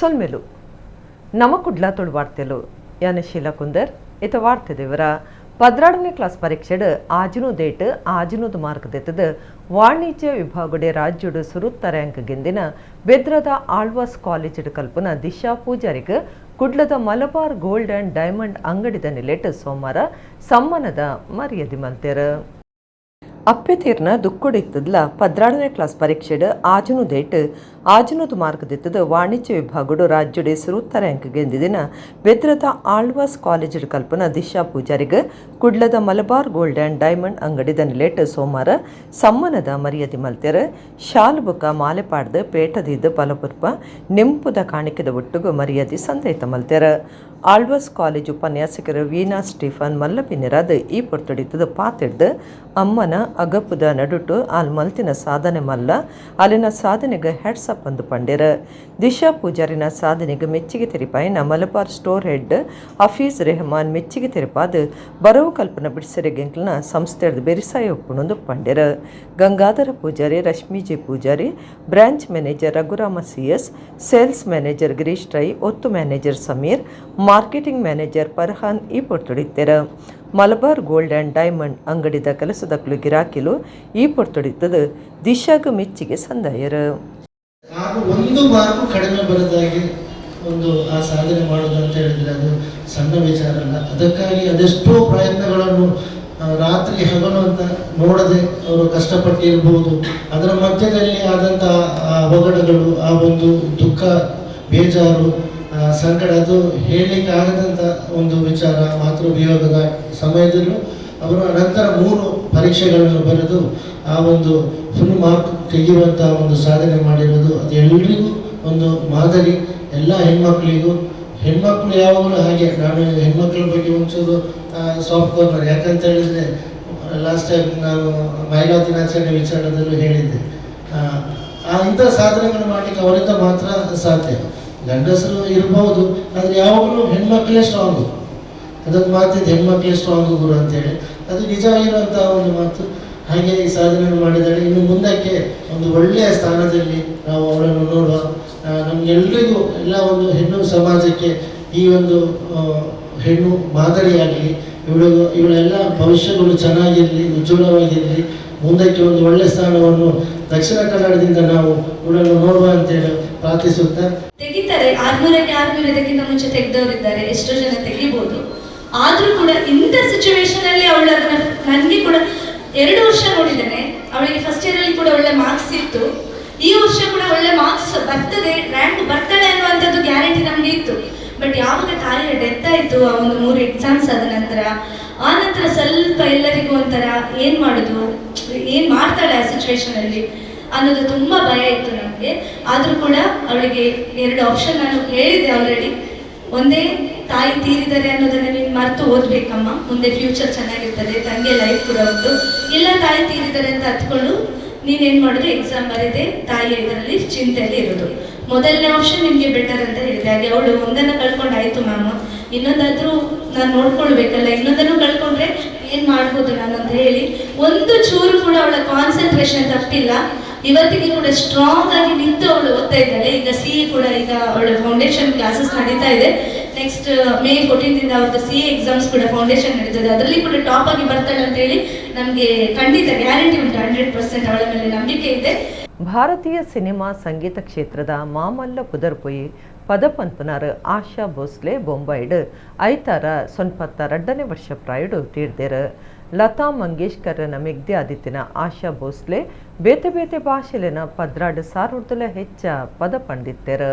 ಸೊಲ್ಮೆಲು ನಮ ಕುಡ್ಲ ತುಳು ವಾರ್ತೆಲು ಯಾನ ಶೀಲಾ ಕುಂದರ್ ಇತ ವಾರ್ತೆ ದೇವರ 12ನೇ ಕ್ಲಾಸ್ ಪರೀಕ್ಷೆಡ್ ಆಜಿನೂ ದೇಟ್ ಆಜಿನೂದು ಮಾರ್ಕ್ ದೆತ್ತದು ವಾಣಿಜ್ಯ ವಿಭಾಗಡೆ ರಾಜ್ಯಡು ಸುರುತ್ತ ರ್ಯಾಂಕ್ ಗೆಂದಿನ ಬೆದ್ರದ ಆಳ್ವಾಸ್ ಕಾಲೇಜಿಡ್ ಕಲ್ಪುನ ದಿಶಾ ಪೂಜಾರಿಗ್ ಕುಡ್ಲದ ಮಲಬಾರ್ gold and diamond ಅಂಗಡಿದ ನಿಲೆಟ್ ಸೋಮವಾರ ಸಮ್ಮಾನದ ಮರ್ಯಾದೆ ಮಲ್ತೆರ್. ಅಪ್ಪೆತೀರ್ನ ದುಕ್ಕೊಡಿತ್ತದ್ಲ 12ನೇ ಕ್ಲಾಸ್ ಪರೀಕ್ಷೆಡ್ ಆಜುನು ದೇಟ್ ಆಜುನೂದು ಮಾರ್ಕ್ ದಿತ್ತದು ವಾಣಿಜ್ಯ ವಿಭಾಗಡು ರಾಜ್ಯಡೆ ಸುರುತ್ತ ರ್ಯಾಂಕ್ ಗೆಂದಿದಿನ ಬೆದ್ರದ ಆಳ್ವಾಸ್ ಕಾಲೇಜಿಡ್ ಕಲ್ಪುನ ದಿಶಾ ಪೂಜಾರಿಗ್ ಕುಡ್ಲದ ಮಲಬಾರ್ gold and diamond ಅಂಗಡಿದ ನಿಲೆಟ್ ಸೋಮವಾರ ಸಮ್ಮಾನದ ಮರ್ಯಾದೆ ಮಲ್ತೆರ್. ಶಾಲ್ ಬೊಕ್ಕ ಮಾಲೆ ಪಾಡ್ದ್ ಪೇಟದಿದ್ದು ಪಲಪುರ್ಪ ನೆಂಪುದ ಕಾಣಿಕೆದ ಒಟ್ಟುಗು ಮರ್ಯಾದೆ ಸಂದೈತ ಮಲ್ತೆರ್. ಆಳ್ವಾಸ್ ಕಾಲೇಜ್ ಉಪನ್ಯಾಸಕರು ವೀಣಾ ಸ್ಟೀಫನ್ ಮಲ್ಲಪಿನರಾದ್ ಈ ಪೊರ್ತುಡಿತ್ತದು ಪಾತೆಡ್ದು ಅಮ್ಮನ ಅಗಪುದ ನಡುಟು ಆಲ್ ಮಲ್ತಿನ ಸಾಧನೆ ಮಲ್ಲ ಅಲಿನ ಸಾಧನೆಗೆ ಹೆಡ್ಸಪ್ ಅಂದು ಪಂಡೆರ್. ದಿಶಾ ಪೂಜಾರಿನ ಸಾಧನೆಗೆ ಮೆಚ್ಚಿಗೆ ತೆರಿಪಾಯಿನ ಮಲಬಾರ್ ಸ್ಟೋರ್ ಹೆಡ್ ಹಫೀಜ್ ರೆಹಮಾನ್ ಮೆಚ್ಚಿಗೆ ತೆರಿಪಾದ ಬರವು ಕಲ್ಪನ ಬಿಡ್ಸೆರೆಗೆಂಕ್ಲನ ಸಂಸ್ಥೆಡ್ದು ಬೆರಿಸಾಯ ಒಪ್ಪುಣಂದು ಪಂಡೆರ್. Gangadhara Poojary, Rashmi J Poojary, branch manager Raghurama CS, sales manager Girish Rai, ಒತ್ತು manager Sameer, marketing manager Farhan ಈ ಪೊರ್ತುಡಿತ್ತೆರ್. ಮಲಬಾರ್ gold and diamond ಅಂಗಡಿದ ಕೆಲಸದಕ್ಲು ಗಿರಾಕಿಲು ಈ ಪೊರ್ತುಡಿತ್ತದು ದಿಶಾಗ ಮೆಚ್ಚಿಗೆ ಸಂದಾಯರು. ಹಾಗೂ ಒಂದು ಮಾರ್ಕು ಕಡಿಮೆ ಬರದಾಗಿ ಒಂದು ಆ ಸಾಧನೆ ಮಾಡೋದು ಅಂತ ಹೇಳಿದ್ರೆ ಅದು ಸಣ್ಣ ವಿಚಾರ ಅಲ್ಲ. ಅದಕ್ಕಾಗಿ ಅದೆಷ್ಟೋ ಪ್ರಯತ್ನಗಳನ್ನು ರಾತ್ರಿ ಹಗಲು ಅಂತ ನೋಡದೆ ಅವರು ಕಷ್ಟಪಟ್ಟಿರ್ಬೋದು. ಅದರ ಮಧ್ಯದಲ್ಲಿ ಆದಂಥ ಆ ಅವಘಡಗಳು, ಆ ಒಂದು ದುಃಖ, ಬೇಜಾರು, ಸಂಕಟ, ಅದು ಹೇಳಲಿಕ್ಕೆ ಆಗದಂಥ ಒಂದು ವಿಚಾರ. ಮಾತೃ ವಿಯೋಗದ ಸಮಯದಲ್ಲೂ ಅವರು ನಂತರ ಮೂರು ಪರೀಕ್ಷೆಗಳನ್ನು ಬರೆದು ಆ ಒಂದು ಫುಲ್ ಮಾರ್ಕ್ ತೆಗೆಯುವಂಥ ಒಂದು ಸಾಧನೆ ಮಾಡಿರೋದು, ಅದು ಎಲ್ರಿಗೂ ಒಂದು ಮಾದರಿ, ಎಲ್ಲ ಹೆಣ್ಮಕ್ಳಿಗೂ. ಹೆಣ್ಮಕ್ಳು ಯಾವಾಗಲೂ ಹಾಗೆ. ನಾನು ಹೆಣ್ಮಕ್ಳ ಬಗ್ಗೆ ಒಂಚೂರು ಸಾಫ್ಟ್ ಕಾರ್ನರ್. ಯಾಕಂತ ಹೇಳಿದರೆ, ಲಾಸ್ಟ್ ಟೈಮ್ ನಾನು ಮಹಿಳಾ ದಿನಾಚರಣೆ ವಿಚಾರದಲ್ಲೂ ಹೇಳಿದ್ದೆ, ಆ, ಆ ಇಂಥ ಸಾಧನೆಗಳು ಮಾಡಲಿಕ್ಕೆ ಅವರಿಂದ ಮಾತ್ರ ಸಾಧ್ಯ. ಗಂಡಸರು ಇರ್ಬೋದು, ಆದರೆ ಯಾವಾಗಲೂ ಹೆಣ್ಮಕ್ಳೇ ಸ್ಟ್ರಾಂಗು. ಅದೊಂದು ಮಾತಿದೆ, ಹೆಣ್ಮಕ್ಳೇ ಸ್ಟ್ರಾಂಗು ಗುರು ಅಂತೇಳಿ. ಅದು ನಿಜವಾಗಿರುವಂಥ ಒಂದು ಮಾತು. ಹಾಗೆ ಈ ಸಾಧನೆಯನ್ನು ಮಾಡಿದ್ದಾಳೆ. ಇನ್ನು ಮುಂದಕ್ಕೆ ಒಂದು ಒಳ್ಳೆಯ ಸ್ಥಾನದಲ್ಲಿ ನಾವು ಅವಳನ್ನು ನೋಡುವ. ನಮಗೆಲ್ರಿಗೂ, ಎಲ್ಲ ಒಂದು ಹೆಣ್ಣು ಸಮಾಜಕ್ಕೆ ಈ ಒಂದು ಹೆಣ್ಣು ಮಾದರಿಯಾಗಲಿ. ಇವಳು ಇವಳೆಲ್ಲ ಭವಿಷ್ಯಗಳು ಚೆನ್ನಾಗಿರಲಿ, ಉಜ್ವಲವಾಗಿರಲಿ. ಮುಂದಕ್ಕೆ ಒಂದು ಒಳ್ಳೆಯ ಸ್ಥಾನವನ್ನು ದಕ್ಷಿಣ ಕನ್ನಡದಿಂದ ನಾವು ಇವಳನ್ನು ನೋಡುವ ಅಂತೇಳಿ ಪ್ರಾರ್ಥಿಸುತ್ತಾ. ತೆಗಿತಾರೆ. 600ಕ್ಕೆ 600 ಇದಕ್ಕಿಂತ ಮುಂಚೆ ತೆಗೆದವರಿದ್ದಾರೆ, ಎಷ್ಟೋ ಜನ ತೆಗಿಬೋದು. ಆದ್ರೂ ಕೂಡ ಇಂಥ ಸಿಚುವೇಶನ್ ಅಲ್ಲಿ ಅವಳು ಅದನ್ನ, ನನಗೆ ಕೂಡ 2 ವರ್ಷ ನೋಡಿದ್ದೇನೆ. ಅವಳಿಗೆ ಫಸ್ಟ್ ಇಯರ್ ಅಲ್ಲಿ ಕೂಡ ಒಳ್ಳೆ ಮಾರ್ಕ್ಸ್ ಇತ್ತು. ಈ ವರ್ಷ ಕೂಡ ಒಳ್ಳೆ ಮಾರ್ಕ್ಸ್ ಬರ್ತದೆ, ರ್ಯಾಂಕ್ ಬರ್ತಾಳೆ ಅನ್ನುವಂಥದ್ದು ಗ್ಯಾರಂಟಿ ನಮಗೆ ಇತ್ತು. ಬಟ್ ಯಾವಾಗ ತಾಯಿಯ ಡೆತ್ ಆಯ್ತು, ಆ ಒಂದು ಮೂರು ಎಕ್ಸಾಮ್ಸ್ ಆದ ನಂತರ, ಆ ನಂತರ ಸ್ವಲ್ಪ ಎಲ್ಲರಿಗೂ ಒಂಥರ ಏನ್ ಮಾಡುದು, ಏನ್ ಮಾಡ್ತಾಳೆ ಆ ಸಿಚುವೇಶನ್ ಅಲ್ಲಿ ಅನ್ನೋದು ತುಂಬಾ ಭಯ ಇತ್ತು ನಮಗೆ. ಆದ್ರೂ ಕೂಡ ಅವಳಿಗೆ ಎರಡು ಆಪ್ಷನ್ ನಾನು ಹೇಳಿದ್ದೆ ಆಲ್ರೆಡಿ. ಒಂದೇ, ತಾಯಿ ತೀರಿದ್ದಾರೆ ಅನ್ನೋದನ್ನ ನೀನು ಮರೆತು ಓದ್ಬೇಕಮ್ಮ, ಮುಂದೆ ಫ್ಯೂಚರ್ ಚೆನ್ನಾಗಿರ್ತದೆ, ತಂಗಿ ಲೈಫ್ ಕೂಡ ಉಂಟು. ಇಲ್ಲ, ತಾಯಿ ತೀರಿದ್ದಾರೆ ಅಂತ ಹತ್ಕೊಂಡು ನೀನೇನ್ ಮಾಡೋದು, ಎಕ್ಸಾಮ್ ಬರೆದೆ ತಾಯಿಯ ಇದರಲ್ಲಿ ಚಿಂತೆಯಲ್ಲಿ ಇರೋದು. ಮೊದಲನೇ ಆಪ್ಷನ್ ನಿಮ್ಗೆ ಬೆಟರ್ ಅಂತ ಹೇಳಿದೆ. ಹಾಗೆ ಅವಳು ಒಂದನ್ನ ಕಳ್ಕೊಂಡು ಆಯ್ತು ಮ್ಯಾಮ್, ಇನ್ನೊಂದಾದ್ರೂ ನಾನು ನೋಡ್ಕೊಳ್ಬೇಕಲ್ಲ, ಇನ್ನೊಂದನ್ನು ಕಳ್ಕೊಂಡ್ರೆ ಏನ್ ಮಾಡ್ಬೋದು ನಾನು ಅಂತ ಹೇಳಿ, ಒಂದು ಚೂರು ಕೂಡ ಅವಳ ಕಾನ್ಸಂಟ್ರೇಷನ್ ತಪ್ಪಿಲ್ಲ. ಇವತ್ತಿಗೆ ಕೂಡ ಸ್ಟ್ರಾಂಗ್ ಆಗಿ ನಿಂತು ಅವಳು ಓದ್ತಾ ಇದ್ದಾಳೆ. ಈಗ ಸಿಎ ಕೂಡ, ಈಗ ಅವಳ ಫೌಂಡೇಶನ್ ಕ್ಲಾಸಸ್ ನಡೀತಾ ಇದೆ. ನೆಕ್ಸ್ಟ್ ಮೇ 14 ಇಂದ ಅವ್ರದ್ದು ಸಿಎ ಎಕ್ಸಾಮ್ಸ್ ಕೂಡ ಫೌಂಡೇಶನ್ ನಡೀತದೆ. ಅದರಲ್ಲಿ ಕೂಡ ಟಾಪ್ ಆಗಿ ಬರ್ತಾಳೆ ಅಂತ ಹೇಳಿ ನಮಗೆ ಖಂಡಿತ ಗ್ಯಾರಂಟಿ ಉಂಟು. 100% ಅವಳ ಮೇಲೆ ನಂಬಿಕೆ ಇದೆ. ಭಾರತೀಯ ಸಿನಿಮಾ ಸಂಗೀತ ಕ್ಷೇತ್ರದ ಮಾಮಲ್ಲ ಪುದರ್ಪೊಯಿ ಪದಪನ್ಪುನಾರ್ ಆಶಾ ಭೋಸ್ಲೆ ಬೊಂಬೈಡ್ ಐತಾರ 92ನೇ ವರ್ಷ ಪ್ರಾಯುಡು ತೀರ್ದೆರ್. ಲತಾ ಮಂಗೇಶ್ಕರ್ನ ಮೆಗ್ದಿ ಆದಿತ್ತಿನ ಆಶಾ ಭೋಸ್ಲೆ ಬೇತೆ ಬೇತೆ ಭಾಷೆಲಿನ 12 ಸಾವಿರದಲ ಹೆಚ್ಚ ಪದ ಪಂಡಿತ್ತೆರ್.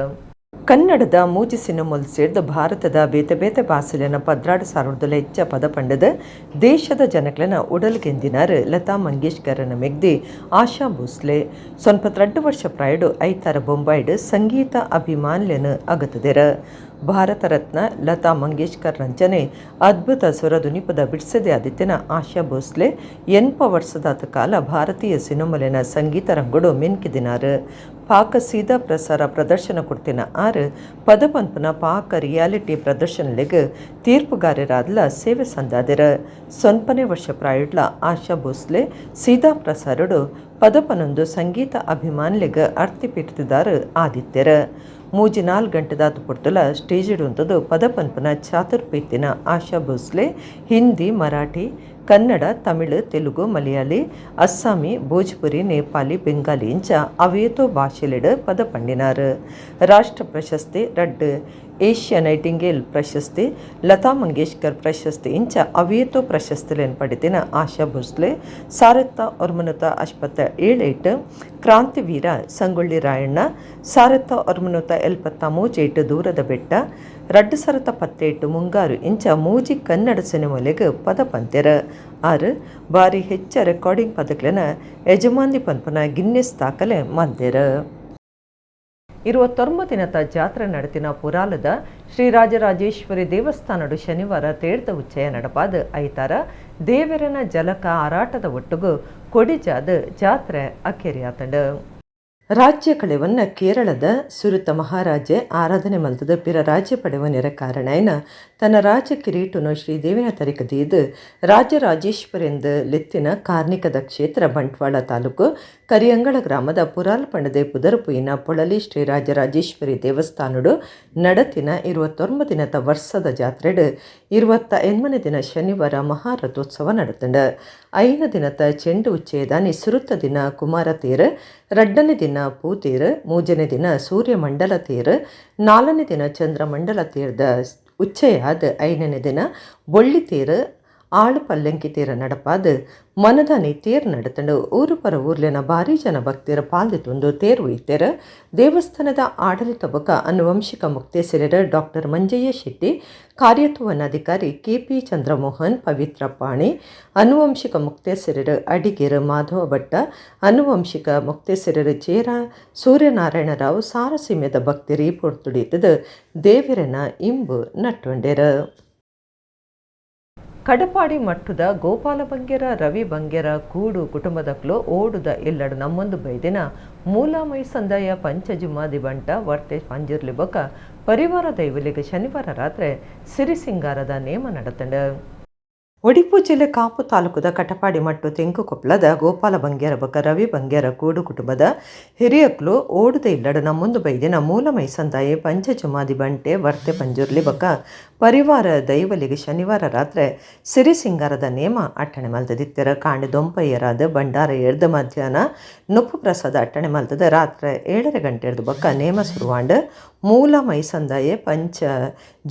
ಕನ್ನಡದ ಮೂಜಿ ಸಿನಿಮೊಲ್ ಸೇರ್ದ್ ಭಾರತದ ಬೇತೆ ಬೇತೆ ಭಾಷೆಲಿನ 12 ಸಾವಿರದಲ ಹೆಚ್ಚ ಪದ ಪಂಡದ ದೇಶದ ಜನಕ್ಲೆನ ಉಡಲ್ಗೆಂದಿನಾರ್ ಲತಾ ಮಂಗೇಶ್ಕರನ ಮೆಗ್ದಿ ಆಶಾ ಭೋಸ್ಲೆ. 92 ವರ್ಷ ಪ್ರಾಯಡು ಐತಾರ ಬೊಂಬಾಯ್ಡ್ ಸಂಗೀತ ಅಭಿಮಾನ್ಲೆನ್ ಅಗತದೆರ್. ಭಾರತ ರತ್ನ ಲತಾ ಮಂಗೇಶ್ಕರ್ ರಂಚನೆ ಅದ್ಭುತ ಸ್ವರದುನಿಪದ ಬಿಡ್ಸದೆ ಆದಿತ್ತಿನ ಆಶಾ ಭೋಸ್ಲೆ 80 ವರ್ಷದಾತ ಕಾಲ ಭಾರತೀಯ ಸಿನಿಮಲಿನ ಸಂಗೀತ ರಂಗುಡು ಮೆನ್ಕಿದಿನಾರ್. ಪಾಕ ಸೀದಾ ಪ್ರಸಾರ ಪ್ರದರ್ಶನ ಕೊಡ್ತಿನ ಆರ್ ಪದಪನ್ಪುನ ಪಾಕ ರಿಯಾಲಿಟಿ ಪ್ರದರ್ಶನಲೆಗ್ ತೀರ್ಪುಗಾರರಾದ್ಲ ಸೇವೆ ಸಂದಾದಿರ. 9ನೇ ವರ್ಷ ಪ್ರಾಯುಡ್ಲ ಆಶಾ ಭೋಸ್ಲೆ ಸೀದಾ ಪ್ರಸಾರಡು ಪದಪನೊಂದು ಸಂಗೀತ ಅಭಿಮಾನಿಲೆಗ್ ಅರ್ತಿ ಪಿರ್ತಿದಾರ್ ಆದಿತ್ಯರ. 3-4 ಗಂಟೆದಾತು ಪೊರ್ತುಲ ಸ್ಟೇಜಿಡ್ ಉಂತುದು ಪದ ಪನ್ಪುನ ಚಾತುರ್ಪೆತ್ತಿನ ಆಶಾ ಭೋಸ್ಲೆ ಹಿಂದಿ, ಮರಾಠಿ, ಕನ್ನಡ, ತಮಿಳು, ತೆಲುಗು, ಮಲಯಾಳಿ, ಅಸ್ಸಾಮಿ, ಭೋಜ್ಪುರಿ, ನೇಪಾಲಿ, ಬೆಂಗಾಲಿ ಇಂಚ ಅವೇತೋ ಭಾಷೆಲೆಡ್ ಪದ ಪಂಡಿನಾರ್. ರಾಷ್ಟ್ರ ಪ್ರಶಸ್ತಿ, ರಡ್ಡ್ ಏಷ್ಯಾ ನೈಟಿಂಗೇಲ್ ಪ್ರಶಸ್ತಿ, ಲತಾ ಮಂಗೇಶ್ಕರ್ ಪ್ರಶಸ್ತಿ ಇಂಚ ಅವೇತೋ ಪ್ರಶಸ್ತಿಲೆನ್ ಪಡೆದಿನ ಆಶಾ ಭೋಸ್ಲೆ 1987 ಕ್ರಾಂತಿವೀರ ಸಂಗೊಳ್ಳಿ ರಾಯಣ್ಣ, 1973 ದೂರದ ಬೆಟ್ಟ, 2018 ಮುಂಗಾರು ಇಂಚ ಮೂಜಿ ಕನ್ನಡ ಸಿನಿಮಾಲೆಗ್ ಪದ ಪಂತೆರ್. ಆರು ಬಾರಿ ಹೆಚ್ಚ ರೆಕಾರ್ಡಿಂಗ್ ಪದಕ್ಲೆನ ಯಜಮಾನ್ದಿ ಪನ್ಪುನ ಗಿನ್ನೆಸ್ ದಾಖಲೆ ಮಲ್ದೆರ್. 29 ದಿನದ ಜಾತ್ರೆ ನಡೆತಿನ ಪುರಾಲದ ಶ್ರೀರಾಜರಾಜೇಶ್ವರಿ ದೇವಸ್ಥಾನಡು ಶನಿವಾರ ತೇರ್ದ ಉಚ್ಚಯ ನಡಪಾದ ಐತಾರ ದೇವರನ ಜಲಕ ಆರಾಟದ ಒಟ್ಟುಗು ಕೊಡಿಜಾದ ಜಾತ್ರೆ ಅಖೇರಿಯಾತಂಡು. ರಾಜ್ಯ ಕಳೆವನ್ನ ಕೇರಳದ ಸುರುತ ಮಹಾರಾಜೆ ಆರಾಧನೆ ಮಲ್ತದ ಪಿರ ರಾಜ್ಯ ಪಡೆವ ನೆರ ಕಾರಣಾಯನ ತನ್ನ ರಾಜ ಕಿರೀಟುನು ಶ್ರೀದೇವಿನ ತರಿಕದೀದು ರಾಜರಾಜೇಶ್ವರೆಂದು ಲೆತ್ತಿನ ಕಾರ್ಣಿಕದ ಕ್ಷೇತ್ರ ಬಂಟ್ವಾಳ ತಾಲೂಕು ಕರಿಯಂಗಳ ಗ್ರಾಮದ ಪುರಾಲ್ ಪಂಡದೆ ಪುದರುಪುಯಿನ ಪೊಳಲಿ ಶ್ರೀರಾಜರಾಜೇಶ್ವರಿ ದೇವಸ್ಥಾನಡು ನಡತಿನ 29 ದಿನದ ವರ್ಷದ ಜಾತ್ರೆಡು 28ನೇ ದಿನ ಶನಿವಾರ ಮಹಾರಥೋತ್ಸವ ನಡತಂಡ. 5 ದಿನದ ಚೆಂಡು ಉಚ್ಚಯದಾನಿ ಸುರುತ ದಿನ ಕುಮಾರ ತೇರು, 2ನೇ ದಿನ ಪೂತೇರು, 3ನೇ ದಿನ ಸೂರ್ಯಮಂಡಲ ತೇರು, 4ನೇ ದಿನ ಚಂದ್ರಮಂಡಲ ತೇರ್ದ ಉಚ್ಚಯಾದ 5ನೇ ದಿನ ಬೊಳ್ಳಿ ತೇರು, ಆಳು ಪಲ್ಲಂಕಿ ತೇರ ನಡಪಾದ ಮನದಾನಿ ತೇರ್ ನಡತಂಡು. ಊರು ಪರ ಊರ್ಲೆನ ಭಾರಿ ಜನ ಭಕ್ತರ ಪಾಲ್ದಿತ್ತೊಂದು ತೇರು ಒಯ್ತೇರು. ದೇವಸ್ಥಾನದ ಆಡಳಿತ ಬೊಕ ಅನುವಂಶಿಕ ಮುಕ್ತೇಸರರ ಡಾಕ್ಟರ್ ಮಂಜಯ್ಯ ಶೆಟ್ಟಿ, ಕಾರ್ಯತ್ವನಾಧಿಕಾರಿ ಕೆ ಪಿ ಚಂದ್ರಮೋಹನ್, ಪವಿತ್ರ ಪಾಣಿ, ಅನುವಂಶಿಕ ಮುಕ್ತೇಸರರ ಅಡಿಗೆರ ಮಾಧವ ಭಟ್ಟ, ಅನುವಂಶಿಕ ಮುಕ್ತೇಸರರ ಚೇರ ಸೂರ್ಯನಾರಾಯಣರಾವ್ ಸಾರಸೀಮ್ಯದ ಭಕ್ತರಿ ಪೊರ್ತುಡಿತದ ದೇವರನ ಇಂಬು ನಟ್ಟೊಂಡೆರ. ಕಡಪಾಡಿ ಮಟ್ಟದ ಗೋಪಾಲ ಬಂಗೇರ, ರವಿ ಬಂಗೇರ ಕೂಡು ಕುಟುಂಬದಕ್ಲು ಓಡುದ ಇಲ್ಲಡು ನಮ್ಮೊಂದು ಬೈದಿನ ಮೂಲಾಮೈ ಸಂದಾಯ ಪಂಚಜುಮಾದಿ ಬಂಟ ವರ್ತೆ ಪಂಜಿರ್ಲಿ ಬೊಕ ಪರಿವಾರ ದೈವಲಿಗೆ ಶನಿವಾರ ರಾತ್ರಿ ಸಿರಿಸಿಂಗಾರದ ನೇಮ ನಡತಂಡ. ಒಡಿಪು ಜಿಲ್ಲೆ ಕಾಪು ತಾಲೂಕುದ ಕಟಪಾಡಿ ಮಟ್ಟು ತೆಂಕುಕೊಪ್ಪಳದ ಗೋಪಾಲ ಬಂಗೇರ ಬೊಕ ರವಿ ಬಂಗೇರ ಕೂಡು ಕುಟುಂಬದ ಹಿರಿಯಕ್ಲು ಓಡುದ ಇಲ್ಲಡು ನಮ್ಮೊಂದು ಬೈದಿನ ಮೂಲಮೈ ಸಂದಾಯ ಪಂಚಜುಮಾದಿ ಬಂಟೆ ವರ್ತೆ ಪಂಜುರ್ಲಿ ಬೊಕ ಪರಿವಾರ ದೈವಲಿಗೆ ಶನಿವಾರ ರಾತ್ರಿ ಸಿರಿಸಿಂಗಾರದ ನೇಮ ಅಟ್ಟಣೆ ಮಲ್ತದಿತ್ತೆರ. ಕಾಂಡೆ ದೊಂಪಯ್ಯರಾದ ಭಂಡಾರ ಎರ್ದ ಮಧ್ಯಾಹ್ನ ನುಪ್ಪು ಪ್ರಸಾದ ಅಟ್ಟಣೆ ಮಲ್ತದ ರಾತ್ರಿ 7:30 ಗಂಟೆ ಎರ್ದು ಬೊಕ್ಕ ನೇಮ ಸುರುವಾಂಡ್. ಮೂಲ ಮೈಸಂದಾಯ ಪಂಚ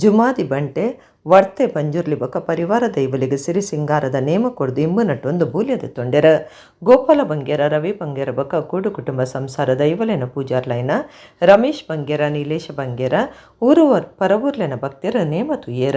ಜುಮಾದಿ ಬಂಟೆ ವರ್ತೆ ಪಂಜುರ್ಲಿ ಬೊಕ ಪರಿವಾರ ದೈವಲಿಗೆ ಸಿರಿ ಸಿಂಗಾರದ ನೇಮ ಕೊಡ್ದು ಇಂಬು ನಟ್ಟೊಂದು ಬೂಲ್ಯದ ತೊಂಡೆರ. ಗೋಪಾಲ ಬಂಗೇರ, ರವಿ ಬಂಗೇರ ಬೊಕ ಕೂಡು ಕುಟುಂಬ ಸಂಸಾರ ದೈವಲೆನ ಪೂಜಾರ್ಲೈನ ರಮೇಶ್ ಬಂಗೇರ, ನೀಲೇಶ ಬಂಗೇರ ಊರು ಪರವೂರ್ಲೆನ ಭಕ್ತರ ನೇಮ ತುಯೇರ.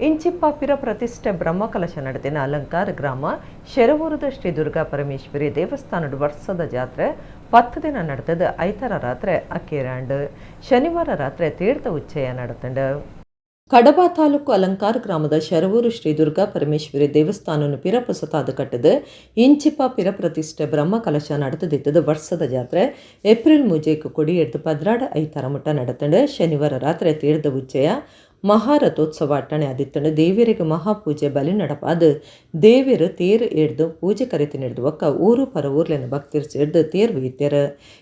ಇಂಚಿಪ್ಪ ಪಿರ ಪ್ರತಿಷ್ಠೆ ಬ್ರಹ್ಮಕಲಶ ನಡೆದಿನ ಅಲಂಕಾರ ಗ್ರಾಮ ಶೆರವೂರದ ಶ್ರೀ ದುರ್ಗಾ ಪರಮೇಶ್ವರಿ ದೇವಸ್ಥಾನದ ವರ್ಷದ ಜಾತ್ರೆ 10 ದಿನ ನಡೆದದ ಐತರ ರಾತ್ರಿ ಅಕ್ಕೇರಾಂಡ್. ಶನಿವಾರ ರಾತ್ರಿ ತೀರ್ಥ ಉಚ್ಚಯ ನಡೆತಂಡು. Kadaba taluk ಅಲಂಕಾರ ಗ್ರಾಮದ ಶರವೂರು ಶ್ರೀ ದುರ್ಗಾ ಪರಮೇಶ್ವರಿ ದೇವಸ್ಥಾನನು ಪಿರಪೊಸತಾದ ಕಟ್ಟದ ಇಂಚಿಪ ಪಿರಪ್ರತಿಷ್ಠೆ ಬ್ರಹ್ಮ ಕಲಶ ನಡೆತದಿತ್ತದ ವರ್ಷದ ಜಾತ್ರೆ ಏಪ್ರಿಲ್ 3ಕ್ಕೆ ಕೊಡಿ ಎಡ್ದು 12 ಐತಾರ ಮುಟ್ಟ ನಡತಂಡು. ಶನಿವಾರ ರಾತ್ರಿ ತೀರ್ದ ಉಚ್ಚಯ ಮಹಾರಥೋತ್ಸವ ಅಟ್ಟಣೆ ಆದಿತ್ತಂಡು. ದೇವಿಯರಿಗೆ ಮಹಾಪೂಜೆ ಬಲಿ ನಡಪಾದ ದೇವಿಯರು ತೇರು ಎಡ್ದು ಪೂಜೆ ಕರೆತಿ ನಡೆದು ಒಕ್ಕ ಊರು ಪರ ಊರ್ಲೆನ ಭಕ್ತರು ಸೇರ್ದು ತೇರು ಒಯ್ತಾರ.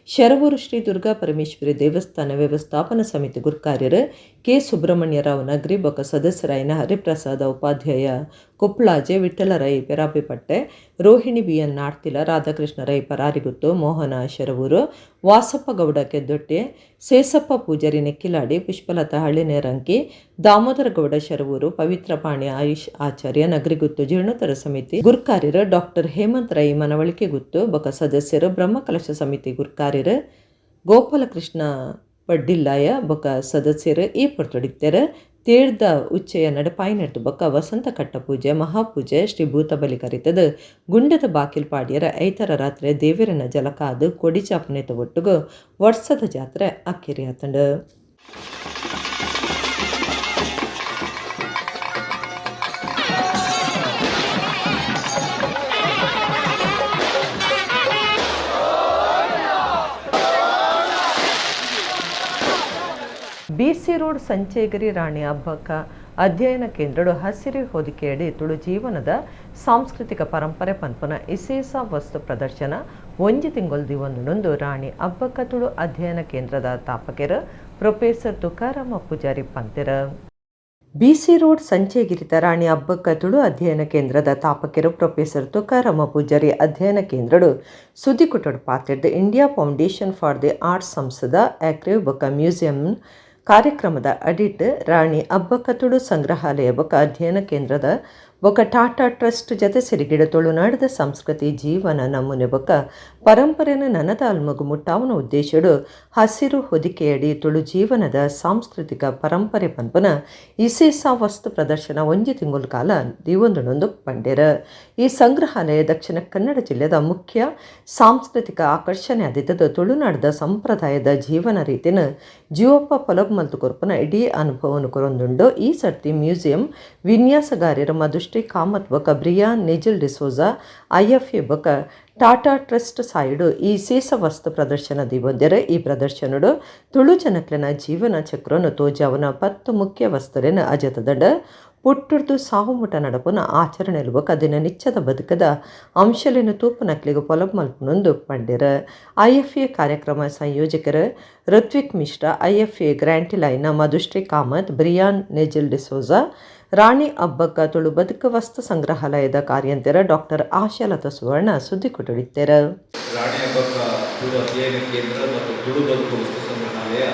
ಶರವೂರು ಶ್ರೀ ದುರ್ಗಾ ಪರಮೇಶ್ವರಿ ದೇವಸ್ಥಾನ ವ್ಯವಸ್ಥಾಪನಾ ಸಮಿತಿ ಗುರ್ಕಾರ್ಯರು ಕೆ ಸುಬ್ರಹ್ಮಣ್ಯರಾವ್ ನಗರಿ ಬೊಕ್ಕ ಸದಸ್ಯರಾಯಿನ ಹರಿಪ್ರಸಾದ ಉಪಾಧ್ಯಾಯ ಕುಪ್ಳಾಜೆ, ವಿಠ್ಠಲ ರೈ ಪೆರಾಪಿಪಟ್ಟೆ, ರೋಹಿಣಿ ಬಿ ಎನ್ ನಾಡ್ತಿಲ, ರಾಧಾಕೃಷ್ಣ ರೈ ಪರಾರಿಗುತ್ತು, ಮೋಹನ ಶರವೂರು, ವಾಸಪ್ಪ ಗೌಡ ಕೆದ್ದೊಟ್ಟೆ, ಸೇಸಪ್ಪ ಪೂಜಾರಿ ನೆಕ್ಕಿಲಾಡಿ, ಪುಷ್ಪಲತಾ ಹಳ್ಳಿನೇರಂಕಿ, ದಾಮೋದರ ಗೌಡ ಶರವೂರು, ಪವಿತ್ರ ಪಾಣಿ ಆಯುಷ್ ಆಚಾರ್ಯ ನಗರಿಗುತ್ತು ಜೀರ್ಣೋತ್ತರ ಸಮಿತಿ ಗುರ್ಕಾರ್ಯರು ಡಾಕ್ಟರ್ ಹೇಮಂತ್ ರೈ ಮನವಳಿಕೆ ಗುತ್ತು ಬೊಕ ಸದಸ್ಯರು ಬ್ರಹ್ಮಕಲಶ ಸಮಿತಿ ಗುರ್ಕಾರ್ಯರು ಗೋಪಾಲಕೃಷ್ಣ ಪಡ್ಡಿಲ್ಲಾಯ ಬೊಕ ಸದಸ್ಯರು ಈ ಪೊರ್ತುಡಿತ್ತೆರ್. ತೇರ್ದ ಉಚ್ಚೆಯ ನಡಪಾಯಿನೆಡ್ದು ಬೊಕ್ಕ ವಸಂತ ಕಟ್ಟ ಪೂಜೆ, ಮಹಾಪೂಜೆ, ಶ್ರೀ ಭೂತಬಲಿ ಕರಿತದ ಗುಂಡದ ಬಾಕಿಲ್ ಪಾಡಿಯರ ಐತರ ರಾತ್ರಿ ದೇವರನ ಜಲಕಾದು ಕೊಡಿ ಚಾಪುನೆತ ಒಟ್ಟುಗು ವರ್ಷದ ಜಾತ್ರೆ ಅಕ್ಕಿರಿ ಆತಂಡು. ಬಿಸಿ ರೋಡ್ ಸಂಚೇಗಿರಿ ರಾಣಿ ಅಬ್ಬಕ್ಕ ಅಧ್ಯಯನ ಕೇಂದ್ರಡು ಹಸಿರು ಹೊದಿಕೆಯಡಿ ತುಳು ಜೀವನದ ಸಾಂಸ್ಕೃತಿಕ ಪರಂಪರೆ ಪನ್ಪುನ ಇಸೇಸ ವಸ್ತು ಪ್ರದರ್ಶನ ಒಂಜಿ ತಿಂಗೊಲ್ ದಿವೊಂದುಂಡು. ರಾಣಿ ಅಬ್ಬಕ್ಕ ತುಳು ಅಧ್ಯಯನ ಕೇಂದ್ರದ ತಾಪಕೆರ್ ಪ್ರೊಫೆಸರ್ ತುಕಾರಾಮ ಪೂಜಾರಿ ಪಂತೆರ್. ಬಿಸಿ ರೋಡ್ ಸಂಚೇಗಿರಿತ ರಾಣಿ ಅಬ್ಬಕ್ಕ ತುಳು ಅಧ್ಯಯನ ಕೇಂದ್ರದ ತಾಪಕೆರು ಪ್ರೊಫೆಸರ್ ತುಕಾರಾಮ ಪೂಜಾರಿ ಅಧ್ಯಯನ ಕೇಂದ್ರಡು ಸುದ್ದಿಕುಟಡು ಪಾತೆರ್ದು India foundation for the arts ಸಂಸ್ಥೆದ ಆಕ್ರೇವ್ ಬೊಕ್ಕ ಮ್ಯೂಸಿಯಂ ಕಾರ್ಯಕ್ರಮದ ಅಡಿಟ್ ರಾಣಿ ಅಬ್ಬಕ್ಕ ತುಳು ಸಂಗ್ರಹಾಲಯ ಬೊಕ್ಕ ಅಧ್ಯಯನ ಕೇಂದ್ರದ ಬೊಕ್ಕ ಟಾಟಾ ಟ್ರಸ್ಟ್ ಜತೆ ಸಿರಿಗಿಡ ತುಳುನಾಡದ ಸಂಸ್ಕೃತಿ ಜೀವನ ನಮೂನೆ ಬೊಕ್ಕ ಪರಂಪರೆನ ನನದ ಅಲ್ಮಗು ಮುಟ್ಟಾವನ ಉದ್ದೇಶಡು ಹಸಿರು ಹೊದಿಕೆಯಡಿ ತುಳು ಜೀವನದ ಸಾಂಸ್ಕೃತಿಕ ಪರಂಪರೆ ಪನ್ಪುನ ಇಸೇಸ ವಸ್ತು ಪ್ರದರ್ಶನ ಒಂಜಿ ತಿಂಗುಲ್ ಕಾಲ ದಿವೊಂದುಂಡು ಪಂಡೆರ್. ಈ ಸಂಗ್ರಹಾಲಯ ದಕ್ಷಿಣ ಕನ್ನಡ ಜಿಲ್ಲೆದ ಮುಖ್ಯ ಸಾಂಸ್ಕೃತಿಕ ಆಕರ್ಷಣೆ ಆದಿತ್ತದ ತುಳುನಾಡದ ಸಂಪ್ರದಾಯದ ಜೀವನ ರೀತಿನ ಜೀವಪ್ಪ ಪೊಲಬ್ ಮಲ್ತು ಕೊರ್ಪುನ ಇಡೀ ಅನುಭವನು ಕೊರೊಂದುಂಡು. ಈ ಸರ್ತಿ ಮ್ಯೂಸಿಯಂ ವಿನ್ಯಾಸಗಾರ್ಯರ ಮಧುಶ್ರೀ ಕಾಮತ್ ಬೊಕ ಬ್ರಿಯಾನ್ ನಿಜಿಲ್ ಡಿಸೋಜಾ ಐಎಫ್ಎ ಬೊಕ ಟಾಟಾ ಟ್ರಸ್ಟ್ ಸಾಯಿಡು ಈ ಸೇಸ ವಸ್ತು ಪ್ರದರ್ಶನ ದಿವೊಂದೆರ್. ಈ ಪ್ರದರ್ಶನಡು ತುಳು ಜನಕ್ಲೆನ ಜೀವನ ಚಕ್ರನು ತೋಜಾವನ 10 ಮುಖ್ಯ ವಸ್ತುಲೆನ ಅಜತದಂಡ ಪುಟ್ಟುರ್ದು ಸಾಹುಮುಟ ನಡಪುನ ಆಚರಣೆಲು ಬೊಕ ದಿನನಿತ್ಯದ ಬದುಕದ ಅಂಶಲೆನು ತೂಪುನಕ್ಲೆಗ್ ಪೊಲಬು ಮಲ್ಪುನೊಂದು ಪಂಡೆರ್. ಐಎಫ್ಎ ಕಾರ್ಯಕ್ರಮ ಸಂಯೋಜಕರು ಋತ್ವಿಕ್ ಮಿಶ್ರಾ, ಐಎಫ್ಎ ಗ್ರ್ಯಾಂಟಿಲೈನ ಮಧುಶ್ರೀ ಕಾಮತ್, ಬ್ರಿಯಾನ್ ನೆಜಿಲ್ ಡಿಸೋಜಾ, ರಾಣಿ ಅಬ್ಬಕ್ಕ ತುಳು ಬದುಕು ವಸ್ತು ಸಂಗ್ರಹಾಲಯದ ಕಾರ್ಯಂತೆರ ಡಾಕ್ಟರ್ ಆಶಾಲತಾ ಸುವರ್ಣ ಸುದ್ದಿ ಕೊಟ್ಟುಡಿತ್ತೆರ್. ರಾಣಿ ಅಬ್ಬಕ್ಕ ತುಳು ಅಧ್ಯಯನ ಕೇಂದ್ರ ಮತ್ತು ತುಳು ಬದುಕು ವಸ್ತು ಸಂಗ್ರಹಾಲಯ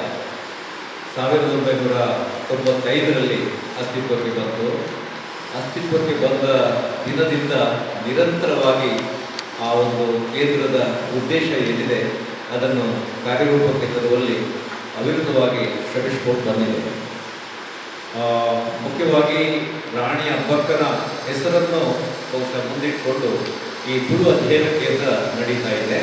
1995ರಲ್ಲಿ ಅಸ್ತಿತ್ವಕ್ಕೆ ಬಂತು. ಅಸ್ತಿತ್ವಕ್ಕೆ ಬಂದ ದಿನದಿಂದ ನಿರಂತರವಾಗಿ ಆ ಒಂದು ಕೇಂದ್ರದ ಉದ್ದೇಶ ಏನಿದೆ ಅದನ್ನು ಕಾರ್ಯರೂಪಕ್ಕೆ ತರುವಲ್ಲಿ ಅವಿರತವಾಗಿ ಶ್ರಮಿಸಿಕೊಂಡು ಬಂದಿದೆ. ಮುಖ್ಯವಾಗಿ ರಾಣಿ ಅಬ್ಬಕ್ಕನ ಹೆಸರನ್ನು ಬಹುಶಃ ಮುಂದಿಟ್ಟುಕೊಂಡು ಈ ತುಳು ಅಧ್ಯಯನ ಕೇಂದ್ರ ನಡೀತಾ ಇದೆ.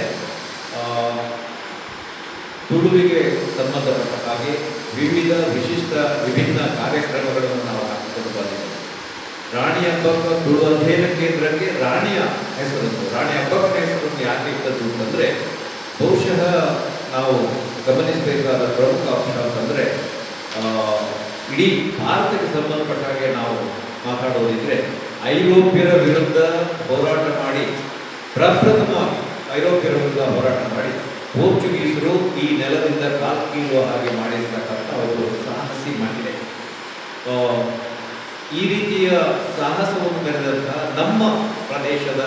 ತುಳುವಿಗೆ ಸಂಬಂಧಪಟ್ಟ ಹಾಗೆ ವಿವಿಧ ವಿಶಿಷ್ಟ ವಿಭಿನ್ನ ಕಾರ್ಯಕ್ರಮಗಳನ್ನು ನಾವು ಹಾಕಿಕೊಂಡು ಬಂದಿದ್ದೇವೆ. ರಾಣಿ ಅಬ್ಬಕ್ಕ ತುಳು ಅಧ್ಯಯನ ಕೇಂದ್ರಕ್ಕೆ ರಾಣಿಯ ಹೆಸರನ್ನು, ರಾಣಿ ಅಬ್ಬಕ್ಕನ ಹೆಸರನ್ನು ಯಾಕೆ ಇಟ್ಟದ್ದು ಅಂತಂದರೆ, ಬಹುಶಃ ನಾವು ಗಮನಿಸಬೇಕಾದ ಪ್ರಮುಖ ಅಂಶ ಅಂತಂದರೆ, ಇಡೀ ಭಾರತಕ್ಕೆ ಸಂಬಂಧಪಟ್ಟ ಹಾಗೆ ನಾವು ಮಾತಾಡೋದಿದ್ರೆ, ಐರೋಪ್ಯರ ವಿರುದ್ಧ ಹೋರಾಟ ಮಾಡಿ, ಪ್ರಪ್ರಥಮವಾಗಿ ಐರೋಪ್ಯರ ವಿರುದ್ಧ ಹೋರಾಟ ಮಾಡಿ ಪೋರ್ಚುಗೀಸರು ಈ ನೆಲದಿಂದ ಕಾಲು ಕೀಳುವ ಹಾಗೆ ಮಾಡಿರ್ತಕ್ಕಂಥ ಅವರು ಸಾಹಸಿ ಮಹಿಳೆ. ಈ ರೀತಿಯ ಸಾಹಸವನ್ನು ಮೆರೆದಂತಹ ನಮ್ಮ ಪ್ರದೇಶದ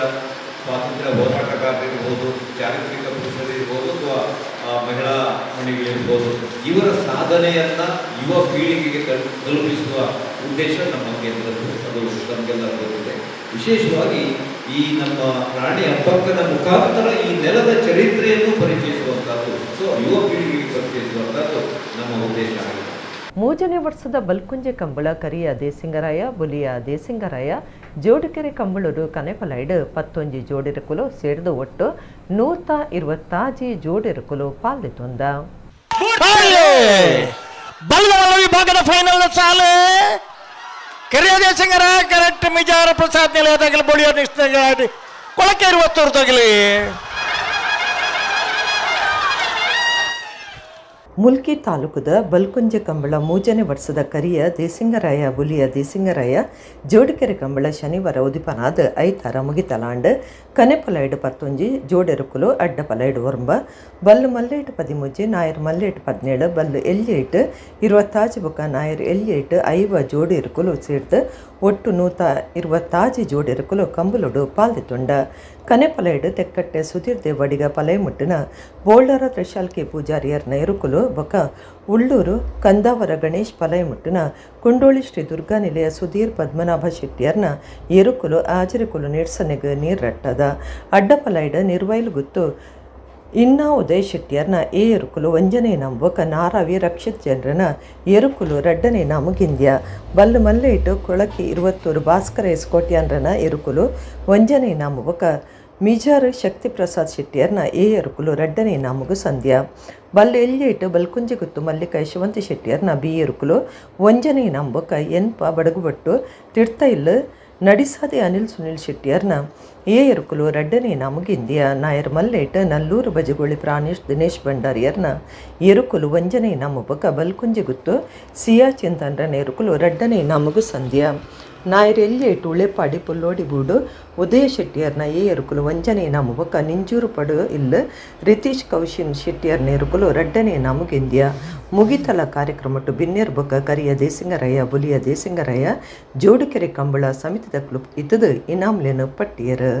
ಸ್ವಾತಂತ್ರ್ಯ ಹೋರಾಟಗಾರರಿರ್ಬೋದು, ಚಾರಿತ್ರಿಕ ಪುರುಷರಿರ್ಬೋದು, ಅಥವಾ ಮಹಿಳಾ ಮಣಿಗಳಿರ್ಬೋದು, ಇವರ ಸಾಧನೆಯನ್ನು ಯುವ ಪೀಳಿಗೆಗೆ ತಲುಪಿಸುವ ಉದ್ದೇಶ ನಮ್ಮ ಕೇಂದ್ರದ್ದು, ಅದು ನಮಗೆಲ್ಲ ಗೊತ್ತಿದೆ. ವಿಶೇಷವಾಗಿ ಈ ನಮ್ಮ ರಾಣಿ ಅಬ್ಬಕ್ಕನ ಮುಖಾಂತರ ಈ ನೆಲದ ಚರಿತ್ರೆಯನ್ನು ಪರಿಚಯಿಸುವಂಥದ್ದು, ಸೊ ಯುವ ಪೀಳಿಗೆಗೆ ಪರಿಚಯಿಸುವಂಥದ್ದು ನಮ್ಮ ಉದ್ದೇಶ ಆಗಿದೆ. ಮೂರನೇ ವರ್ಷದ ಬಲ್ಕುಂಜೆ ಕಂಬಳ ಕರಿಯ ದೇಸಿಂಗರಾಯ, ಬುಲಿಯ ದೇಸಿಂಗರಾಯ, ಜೋಡಿಕೆರೆ ಕಂಬಳೂರು ಕನೆಪಲೈಡು 11 ಜೋಡಿರಕುಲು ಸೇರಿದು ಒಟ್ಟು 126 ಜೋಡಿರಕುಲು ಪಾಲ್ದಿತ್ತೊಂದ. ಬಲ್ಲವಲ್ಲ ವಿಭಾಗದ ಫೈನಲ್ ಸಾಲು ಕರಿಯದೇ ಸಿಂಗರ ಕರೆಕ್ಟ್ ಮಿಜಾರ ಪ್ರಸಾದ್ ನಿಲಯದಾಗಲಿ ಬೊಳಿಯೋ ನಿಷ್ಠ ಕೊಳಕೆ ಇರುವತ್ತೂರು ತಗಲಿ. ಮುಲ್ಕಿ ತಾಲೂಕುದ ಬಲ್ಕುಂಜೆ ಕಂಬಳ ಮೂಜನೆ ವರ್ಷದ ಕರಿಯ ದೇಸಿಂಗರಾಯ ಬುಲಿಯ ದೇಸಿಂಗರಾಯ ಜೋಡಿಕೆರೆ ಕಂಬಳ ಶನಿವಾರ ಉದಿಪನಾದ ಐತಾರ ಮುಗಿತಲಾಂಡ್ ಕನೆಪಲೈಡು ಪತ್ತೊಂಜಿ ಜೋಡೆರುಕುಲು ಅಡ್ಡ ಪಲೈಡು ಒರ್ಂಬ ಬಲ್ಲು ಮಲ್ಲೇಟು ಪದಿಮೂಜಿ ನಾಯರ್ ಮಲ್ಲೇಟು 17 ಬಲ್ಲು ಎಲ್ಯೇಟು 26 ಬೊಕ್ಕ ನಾಯರ್ ಎಲ್ಯೇಟು 50 ಜೋಡಿ ಇರುಕುಲು ಸೇರ್ದು ಒಟ್ಟು 126 ಜೋಡಿ ಇರುಕುಲು ಕಂಬುಲುಡು ಪಾಲ್ದಿತ್ತುಂಡ. ಕನೆಪಲೈಡು ತೆಕ್ಕಟ್ಟೆ ಸುಧೀರ್ ದೇವಡಿಗ ಪಲೈಮುಟ್ಟಿನ ಬೋಳ್ಳಾರ ತ್ರಿಶಾಲ್ಕೆ ಪೂಜಾರಿಯರ್ನ ಎರುಕುಲು ಬೊಕ್ಕ ಉಳ್ಳೂರು ಕಂದಾವರ ಗಣೇಶ್ ಪಲೈಮುಟ್ಟಿನ ಕುಂಡೋಳಿ ಶ್ರೀ ದುರ್ಗಾ ನಿಲಯ ಸುಧೀರ್ ಪದ್ಮನಾಭ ಶೆಟ್ಟಿಯರ್ನ ಎರುಕುಲು ಆಜರಿಕುಲು ನೀರ್ಸನೆಗ್ ನೀರ್ರಟ್ಟದ. ಅಡ್ಡಪಲೈಡು ನಿರ್ವೈಲು ಗುತ್ತು ಇನ್ನ ಉದಯ್ ಶೆಟ್ಟಿಯರ್ನ ಎ ಎರುಕುಲು ಒಂಜನೇ ನಂಬೊಕ ನಾರಾವಿ ರಕ್ಷಿತ್ ಜನರನ ಎರುಕುಲು ರಡ್ಡನೇ ನಾಮುಗಿಂದ್ಯ. ಬಲ್ಲು ಮಲ್ಲೇಟು ಕೊಳಕಿ 21 ಭಾಸ್ಕರ ಎಸ್ಕೋಟ್ಯಾನ್ರನ ಎರುಕುಲು ಒಂಜನೇ ನಾಮುಬೊಕ ಮಿಜಾರು ಶಕ್ತಿ ಪ್ರಸಾದ್ ಶೆಟ್ಟಿಯರ್ನ ಎ ಎರುಕುಲು ರಡ್ಡನೇ ನಾಮುಗು ಸಂಧ್ಯಾ. ಬಲ್ಲು ಎಲ್ಯೇಟು ಬಲ್ಕುಂಜಿಗುತ್ತು ಮಲ್ಲಿಕ ಯಶವಂತ ಶೆಟ್ಟಿಯರ್ನ ಬಿ ಎರುಕುಲು ಒಂಜನೇ ನಂಬೊಕ ಎನ್ಪ ಬಡಗುಬಟ್ಟು ತಿರ್ತೈಲ್ ನಡಿಸಾದೆ ಅನಿಲ್ ಸುನಿಲ್ ಶೆಟ್ಟಿಯರ್ನ ಎ ಎರುಕುಲು ರಡ್ಡನೇ ನಾಮುಗಿಂದಿಯ. ನಾಯರ್ ಮಲ್ಲೇಟ್ ನಲ್ಲೂರು ಬಜಗೋಳಿ ಪ್ರಾಣೇಶ್ ದಿನೇಶ್ ಭಂಡಾರಿಯರ್ನ ಎರುಕುಲು ಒಂಜನೇ ನಾಮುಬೊಕ ಬಲ್ಕುಂಜಿಗುತ್ತು ಸಿಯಾ ಚಿಂತನ್ರನ ಎರುಕುಲು ರಡ್ಡನೇ ನಾಮುಗು ಸಂಧ್ಯಾ. ನಾಯರ್ ಎಲ್ಯೇಟು ಉಳೆಪಾಡಿ ಪುಲ್ಲೋಡಿ ಬೂಡು ಉದಯ ಶೆಟ್ಟಿಯರ್ನ ಎ ಎರುಕುಲು ಒಂಜನೇ ನಾಮುಬೊಕ ನಿಂಜೂರು ಪಡು ಇಲ್ಲು ರಿತೀಶ್ ಕೌಶಿನ್ ಶೆಟ್ಟಿಯರ್ನ ಎರುಕುಲು ರಡ್ಡನೇ ನಾಮುಗಿಂದಿಯ. ಮುಗಿತಲ ಕಾರ್ಯಕ್ರಮಟ್ಟು ಬಿನ್ನೇರ್ ಬೊಕ್ಕ ಕರಿಯ ದೇಸಿಂಗರಾಯ ಬುಲಿಯ ದೇಸಿಂಗರಾಯ ಜೋಡಿಕೆರೆ ಕಂಬಳ ಸಮಿತಿದ ಕ್ಲುಪ್ ಇತ್ತದು ಇನಾಮ್ಲೇನು ಪಟ್ಟಿಯರು.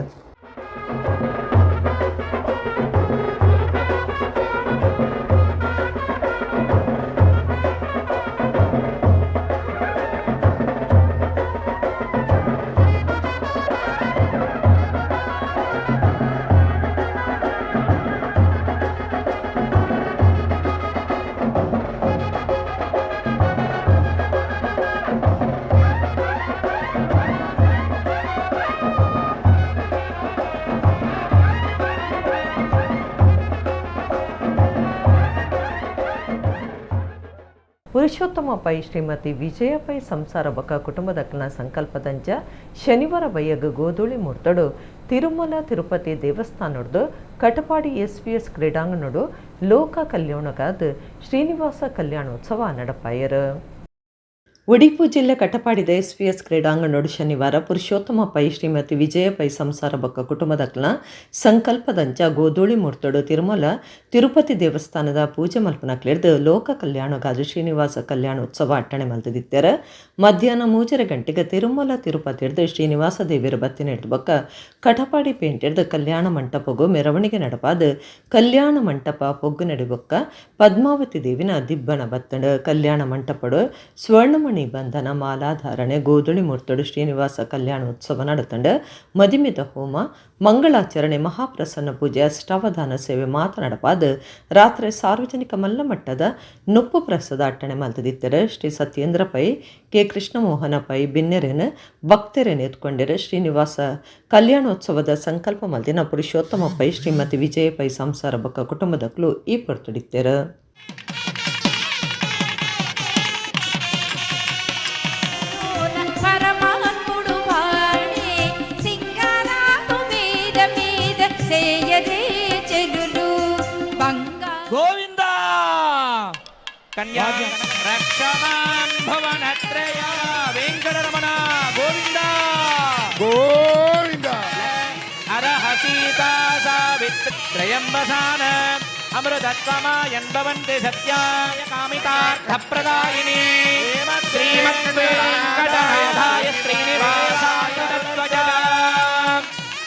ಪುರುಷೋತ್ತಮ ಪೈ ಶ್ರೀಮತಿ ವಿಜಯ ಪೈ ಸಂಸಾರ ಬಕ ಕುಟುಂಬದಕ್ಕನ ಸಂಕಲ್ಪದಂಚ ಶನಿವಾರ ಬಯ್ಯಗ ಗೋಧೂಳಿ ಮೂರ್ತಡು ತಿರುಮಲ ತಿರುಪತಿ ದೇವಸ್ಥಾನದ ಕಟಪಾಡಿ ಎಸ್ವಿಎಸ್ ಕ್ರೀಡಾಂಗಣಡು ಲೋಕ ಕಲ್ಯಾಣಗಾದ ಶ್ರೀನಿವಾಸ ಕಲ್ಯಾಣೋತ್ಸವ ನಡಪಾಯರು. ಉಡುಪಿ ಜಿಲ್ಲೆ ಕಟಪಾಡಿದ ಎಸ್ವಿಎಸ್ ಕ್ರೀಡಾಂಗಣಡು ಶನಿವಾರ ಪುರುಷೋತ್ತಮ ಪೈ ಶ್ರೀಮತಿ ವಿಜಯ ಪೈ ಸಂಸಾರ ಬೊಕ್ಕ ಕುಟುಂಬದಕ್ಲ ಸಂಕಲ್ಪದಂಚ ಗೋಧೂಳಿ ಮೂರ್ತಡು ತಿರುಮಲ ತಿರುಪತಿ ದೇವಸ್ಥಾನದ ಪೂಜೆ ಮಲ್ಪನಕ್ಲೆರ್ದು ಲೋಕ ಕಲ್ಯಾಣಗಾದ ಶ್ರೀನಿವಾಸ ಕಲ್ಯಾಣೋತ್ಸವ ಅಟ್ಟಣೆ ಮಲ್ತದಿತ್ತರ. ಮಧ್ಯಾಹ್ನ 3:30 ಗಂಟೆಗೆ ತಿರುಮಲ ತಿರುಪತಿರ್ದು ಶ್ರೀನಿವಾಸ ದೇವಿಯರ ಬತ್ತಿನೆಡ್ದು ಬೊಕ್ಕ ಕಟಪಾಡಿ ಪೇಂಟೆರ್ದು ಕಲ್ಯಾಣ ಮಂಟಪಗೂ ಮೆರವಣಿಗೆ ನಡಪಾದ ಕಲ್ಯಾಣ ಮಂಟಪ ಪೊಗ್ಗು ನಡಿಬೊಕ್ಕ ಪದ್ಮಾವತಿ ದೇವಿನ ದಿಬ್ಬಣ ಬತ್ತಂಡು. ಕಲ್ಯಾಣ ಮಂಟಪಡು ಸ್ವರ್ಣಮಣಿ ಬಂಧನ ಮಾಲಾಧಾರಣೆ ಗೋಧುಳಿ ಮೂರ್ತಡು ಶ್ರೀನಿವಾಸ ಕಲ್ಯಾಣೋತ್ಸವ ನಡೆತಂಡು. ಮದಿಮಿತ ಹೋಮ ಮಂಗಳಾಚರಣೆ ಮಹಾಪ್ರಸನ್ನ ಪೂಜೆ ಅಷ್ಟಾವಧಾನ ಸೇವೆ ಮಾತನಾಡಪಾದ ರಾತ್ರಿ ಸಾರ್ವಜನಿಕ ಮಲ್ಲಮಟ್ಟದ ನುಪ್ಪು ಪ್ರಸಾದ ಅಟ್ಟಣೆ ಮಲ್ತದಿತ್ತರ. ಶ್ರೀ ಸತ್ಯೇಂದ್ರ ಪೈ ಕೆ ಕೃಷ್ಣಮೋಹನ ಪೈ ಬಿನ್ನೆರೆನ ಭಕ್ತರೆನ್ ಎತ್ಕೊಂಡಿರ. ಶ್ರೀನಿವಾಸ ಕಲ್ಯಾಣೋತ್ಸವದ ಸಂಕಲ್ಪ ಮಲ್ದಿನ ಪುರುಷೋತ್ತಮ ಪೈ ಶ್ರೀಮತಿ ವಿಜಯ ಪೈ ಸಂಸಾರ ಬೊಕ್ಕ ಕುಟುಂಬದಕ್ಲು ಈ ಪೊರ್ತುಡಿತ್ತೆರ. ಗೋವಿಂದ ಕನ್ಯಾ ರಕ್ಷಮಾಂ ಭವನತ್ರಯ ವೆಂಕಟರಮಣ ಗೋವಿಂದ ಗೋವಿಂದ ಹರಹ ಸೀತಾ ಸಾವಿತ್ರಿ ತ್ರಯಂಬಸಾನ ಅಮೃತತ್ವಮಾಯನ್ ಭವಂತಿ ಸತ್ಯಾಯ ಕಾಮಿತಾರ್ಥಪ್ರದಾಯಿನಿ ಶ್ರೀಮದ್ ವೆಂಕಟನಾಥಾಯ ಶ್ರೀನಿವಾಸಾಯ ತತ್ವಜ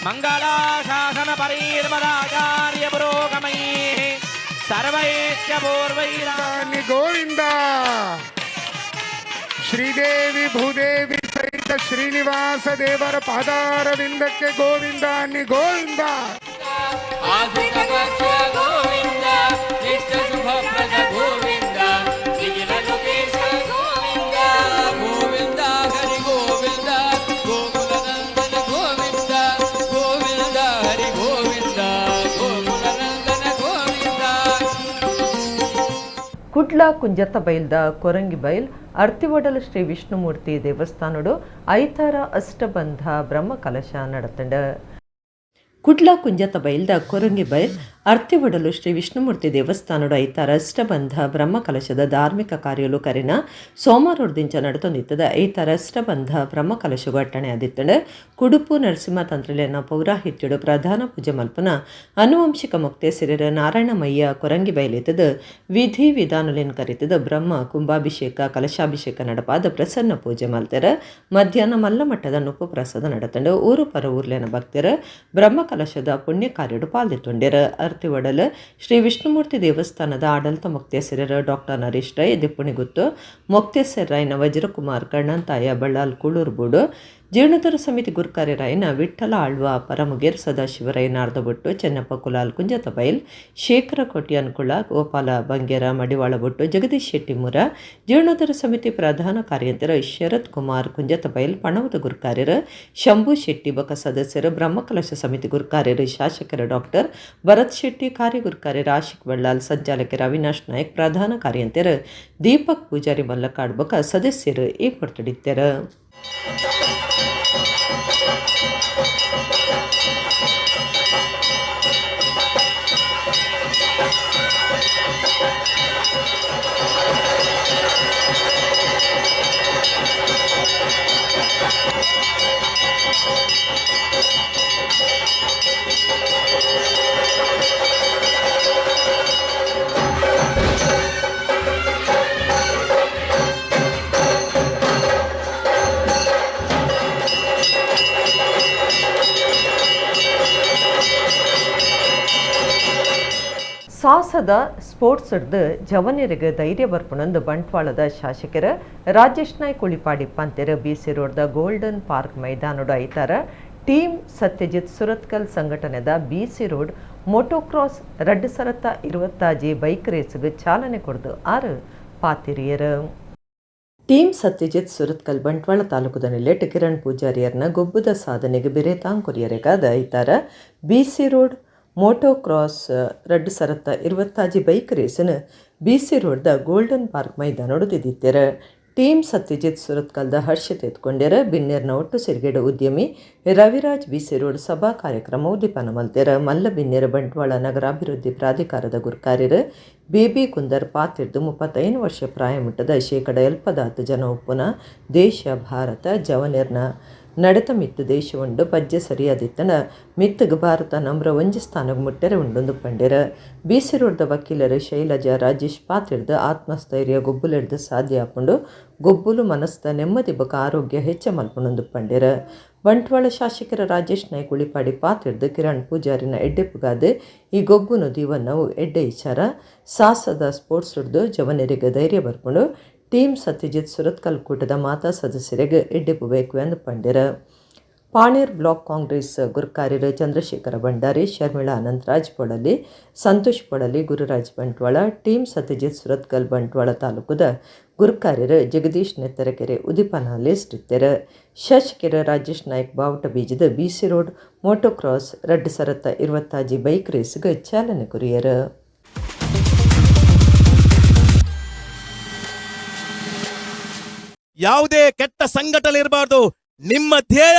ಮಂಗಳಾಶಾಸನ ಪರೀರ್ಮದಾಚಾರ್ಯ ಪುರೋಗಮೈಃ ಸರ್ವೈಶ್ಚ ಪೂರ್ವೈರಾನಿ ಗೋವಿಂದ. ಶ್ರೀದೇವಿ ಭೂದೇವಿ ಸಹಿತ ಶ್ರೀನಿವಾಸ ದೇವರ ಪಾದಾರವಿಂದಕ್ಕೆ ಗೋವಿಂದ ಅನ್ನಿ ಗೋವಿಂದ. Kudla ಕುಂಜತ್ತಬೈಲ್ದ ಕೊರಂಗಿಬೈಲ್ ಅರ್ತಿವಡಲ್ ಶ್ರೀ ವಿಷ್ಣುಮೂರ್ತಿ ದೇವಸ್ಥಾನಡು ಐತಾರ ಅಷ್ಟಬಂಧ ಬ್ರಹ್ಮಕಲಶ ನಡತಂಡ. ಕುಡ್ಲ ಕುಂಜತ್ತಬೈಲ್ದ ಕೊರಂಗಿಬೈಲ್ ಅರ್ತಿವಡಲು ಶ್ರೀ ವಿಷ್ಣುಮೂರ್ತಿ ದೇವಸ್ಥಾನಡು ಐತಾರ ಅಷ್ಟಬಂಧ ಬ್ರಹ್ಮಕಲಶದ ಧಾರ್ಮಿಕ ಕಾರ್ಯಲು ಕರಿನ ಸೋಮವಾರದಿಂಚ ನಡತೊಂದಿತ್ತದ. ಐತಾರ ಅಷ್ಟಬಂಧ ಬ್ರಹ್ಮಕಲಶಗು ಅಟ್ಟಣೆ ಆದಿತ್ತಂಡ. ಕುಡುಪು ನರಸಿಂಹ ತಂತ್ರಲೇನ ಪೌರಾಹಿತ್ಯಡು ಪ್ರಧಾನ ಪೂಜೆ ಮಲ್ಪನ ಅನುವಂಶಿಕ ಮುಕ್ತೇಸರಿರ ನಾರಾಯಣಮಯ್ಯ ಕೊರಂಗಿ ಬಯಲಿತದ ವಿಧಿ ವಿಧಾನಲೇನ್ ಕರಿತದ ಬ್ರಹ್ಮ ಕುಂಭಾಭಿಷೇಕ ಕಲಶಾಭಿಷೇಕ ನಡಪಾದ ಪ್ರಸನ್ನ ಪೂಜೆ ಮಲ್ತೆರ. ಮಧ್ಯಾಹ್ನ ಮಲ್ಲಮಟ್ಟದ ನುಪ್ಪು ಪ್ರಸಾದ ನಡತಂಡ. ಊರು ಪರ ಊರ್ಲೇನ ಭಕ್ತರ ಬ್ರಹ್ಮಕಲಶದ ಪುಣ್ಯ ಕಾರ್ಯಡು ಪಾಲ್ದಿತ್ತೊಂಡೆರ. ಅರ್ತಿವಡಲ್ ಶ್ರೀ ವಿಷ್ಣುಮೂರ್ತಿ ದೇವಸ್ಥಾನದ ಆಡಳಿತ ಮೊಕ್ತೇಸರರ ಡಾಕ್ಟರ್ ನರೇಶ್ ರೈ ದಿಪ್ಪುಣಿಗುತ್ತು, ಮೊಕ್ತೇಸರರಾಯನ ವಜ್ರಕುಮಾರ್ ಕಣ್ಣಂತಾಯ ಬಳ್ಳಾಲ್ ಕೂಳೂರ್ಬೂಡು, ಜೀರ್ಣೋದ್ಧಾರ ಸಮಿತಿ ಗುರುಕಾರ್ಯರಾಯನ ವಿಠ್ಠಲ ಆಳ್ವ ಪರಮುಗೇರ್, ಸದಾಶಿವರೈ ನಾರ್ದಬೊಟ್ಟು, ಚೆನ್ನಪ್ಪ ಕುಲಾಲ್ ಕುಂಜತಬೈಲ್, ಶೇಖರ ಕೋಟ್ಯಾನ್ಕುಳ, ಗೋಪಾಲ ಬಂಗೇರ ಮಡಿವಾಳಬೊಟ್ಟು, ಜಗದೀಶ್ ಶೆಟ್ಟಿಮುರ, ಜೀರ್ಣೋದ್ಧಾರ ಸಮಿತಿ ಪ್ರಧಾನ ಕಾರ್ಯಂತರ ಶರತ್ ಕುಮಾರ್ ಕುಂಜತಬೈಲ್, ಪಣವದ ಗುರುಕಾರ್ಯರ ಶಂಭು ಶೆಟ್ಟಿ ಬಕ ಸದಸ್ಯರು, ಬ್ರಹ್ಮಕಲಶ ಸಮಿತಿ ಗುರುಕಾರ್ಯರು ಶಾಸಕರ ಡಾಕ್ಟರ್ ಭರತ್ ಶೆಟ್ಟಿ, ಕಾರ್ಯಗುರುಕಾರ್ಯರ ಆಶಿಕ್ ಬಳ್ಳಾಲ್, ಸಂಚಾಲಕರ ಅವಿನಾಶ್ ನಾಯ್ಕ್, ಪ್ರಧಾನ ಕಾರ್ಯಂತರ ದೀಪಕ್ ಪೂಜಾರಿ ಮಲ್ಲಕಾಡ್ ಬಕ ಸದಸ್ಯರು ಈ ಕೊಡ್ತಿಡಿತ್ತಾರೆ. ಸಾಹಸದ ಸ್ಪೋರ್ಟ್ಸ್ ಜವನಿರಿಗೆ ಧೈರ್ಯ ಬರ್ಪುಣಂದು ಬಂಟ್ವಾಳದ ಶಾಸಕರ ರಾಜೇಶ್ ನಾಯ್ಕ್ ಉಳಿಪಾಡಿ ಪಂತೆರ ಬಿಸಿ ರೋಡ್ದ ಗೋಲ್ಡನ್ ಪಾರ್ಕ್ ಮೈದಾನಡು ಐತಾರ ಟೀಮ್ ಸತ್ಯಜಿತ್ ಸುರತ್ಕಲ್ ಸಂಘಟನೆದ ಬಿಸಿ ರೋಡ್ ಮೋಟೋಕ್ರಾಸ್ 2025 ಬೈಕ್ ರೇಸ್ಗೆ ಚಾಲನೆ ಕೊಡ್ದು ಆರು ಪಾತಿರಿಯರು. ಟೀಮ್ ಸತ್ಯಜಿತ್ ಸುರತ್ಕಲ್ ಬಂಟ್ವಾಳ ತಾಲೂಕುದ ನೆಲೆಟ್ ಕಿರಣ್ ಪೂಜಾರಿಯರ್ನ ಗೊಬ್ಬುದ ಸಾಧನೆಗೆ ಬಿರೆ ತಾಂಕೊರಿಯರೆಗಾದ ಐತಾರ ಬಿಸಿ ರೋಡ್ ಮೋಟೋಕ್ರಾಸ್ 2025 ಬೈಕ್ ರೇಸನ್ನು ಬಿಸಿ ರೋಡ್ದ ಗೋಲ್ಡನ್ ಪಾರ್ಕ್ ಮೈದಾನೋಡು ದಿದ್ದಿತ್ತೆರ. ಟೀಮ್ ಸತ್ಯಜಿತ್ ಸುರತ್ಕಲ್ದ ಹರ್ಷ ತೆತ್ಕೊಂಡ್ಯರ. ಬಿನ್ನೇರ್ನ ಒಟ್ಟು ಸಿರಿಗೇಡು ಉದ್ಯಮಿ ರವಿರಾಜ್ ಬಿಸಿ ರೋಡ್ ಸಭಾ ಕಾರ್ಯಕ್ರಮ ಉದ್ದೀಪನ ಮಲ್ತೆರ. ಮಲ್ಲ ಬಿನ್ನೇರ ಬಂಟ್ವಾಳ ನಗರಾಭಿವೃದ್ಧಿ ಪ್ರಾಧಿಕಾರದ ಗುರುಕಾರ್ಯರು ಬೇಬಿ ಕುಂದರ್ ಪಾತಿರ್ದು 35 ವರ್ಷ ಪ್ರಾಯಮಟ್ಟದ 70% ಜನ ಉಪ್ಪುನ ದೇಶ ಭಾರತ ಜವನೇರ್ನ ನಡೆತ ಮಿತ್ತು ದೇಶ ಉಂಡು ಪಜ್ಜೆ ಸರಿಯಾದಿತ್ತನ ಮಿತ್ತಗ್ ಭಾರತ ನಮ್ರ ಒಂಜಿ ಸ್ಥಾನಗ್ ಮುಟ್ಟೆರೆ ಉಂಡೊಂದು ಪಂಡೆರ. ಬಿಸಿ ರೋಡ್ದ ವಕೀಲರು ಶೈಲಜಾ ರಾಜೇಶ್ ಪಾತಿರ್ದು ಆತ್ಮಸ್ಥೈರ್ಯ ಗೊಬ್ಬುಲೆಡ್ದು ಸಾಧ್ಯ ಆಪುಂಡು, ಗೊಬ್ಬುಲು ಮನಸ್ದ ನೆಮ್ಮದಿ ಬೊಕ ಆರೋಗ್ಯ ಹೆಚ್ಚ ಮಲ್ಪುಂಡೊಂದು ಪಂಡೆರ. ಬಂಟ್ವಾಳ ಶಾಸಕರ ರಾಜೇಶ್ ನಾಯ್ಕ್ ಉಳಿಪಾಡಿ ಪಾತಿರ್ದು ಕಿರಣ್ ಪೂಜಾರಿನ ಎಡ್ಡೆಪುಗಾದೆ ಈ ಗೊಬ್ಬುನು ದೀವನ್ನವು ಎಡ್ಡೆ ಇಚಾರ ಸಾಹಸದ ಸ್ಪೋರ್ಟ್ಸ್ ಹಿಡ್ದು ಜವನರಿಗೆ ಧೈರ್ಯ ಬರ್ಪುಂಡು. ಟೀಮ್ ಸತ್ಯಜಿತ್ ಸುರತ್ಕಲ್ ಕೂಟದ ಮಾತಾ ಸದಸ್ಯರಿಗೆ ಎಡ್ಡೆಪು ಬೇಕು ಎಂದು ಪಂಡೆರ. ಪಾಣೇರ್ ಬ್ಲಾಕ್ ಕಾಂಗ್ರೆಸ್ ಗುರುಕಾರ್ಯರು ಚಂದ್ರಶೇಖರ ಭಂಡಾರಿ, ಶರ್ಮಿಳಾ ಅನಂತರಾಜ್ ಪೊಳಲಿ, ಸಂತೋಷ್ ಪೊಳಲಿ, ಗುರುರಾಜ್ ಬಂಟ್ವಾಳ, ಟೀಮ್ ಸತ್ಯಜಿತ್ ಸುರತ್ಕಲ್ ಬಂಟ್ವಾಳ ತಾಲೂಕುದ ಗುರುಕಾರ್ಯರು ಜಗದೀಶ್ ನೆತ್ತರಕೆರೆ ಉದ್ದೀಪನ ಲಿಸ್ಟ್ ಇತ್ತೆರ. ಶಾಸಕರ ರಾಜೇಶ್ ನಾಯ್ಕ್ ಬಾವುಟ ಬೀಜದ ಬಿಸಿ road motocross 2025 bike ರೇಸ್ಗೆ ಚಾಲನೆ ಕೊರಿಯರು. ಯಾವುದೇ ಕೆಟ್ಟ ಸಂಘಟನೆ ಇರಬಾರ್ದು. ನಿಮ್ಮ ಧ್ಯೇಯ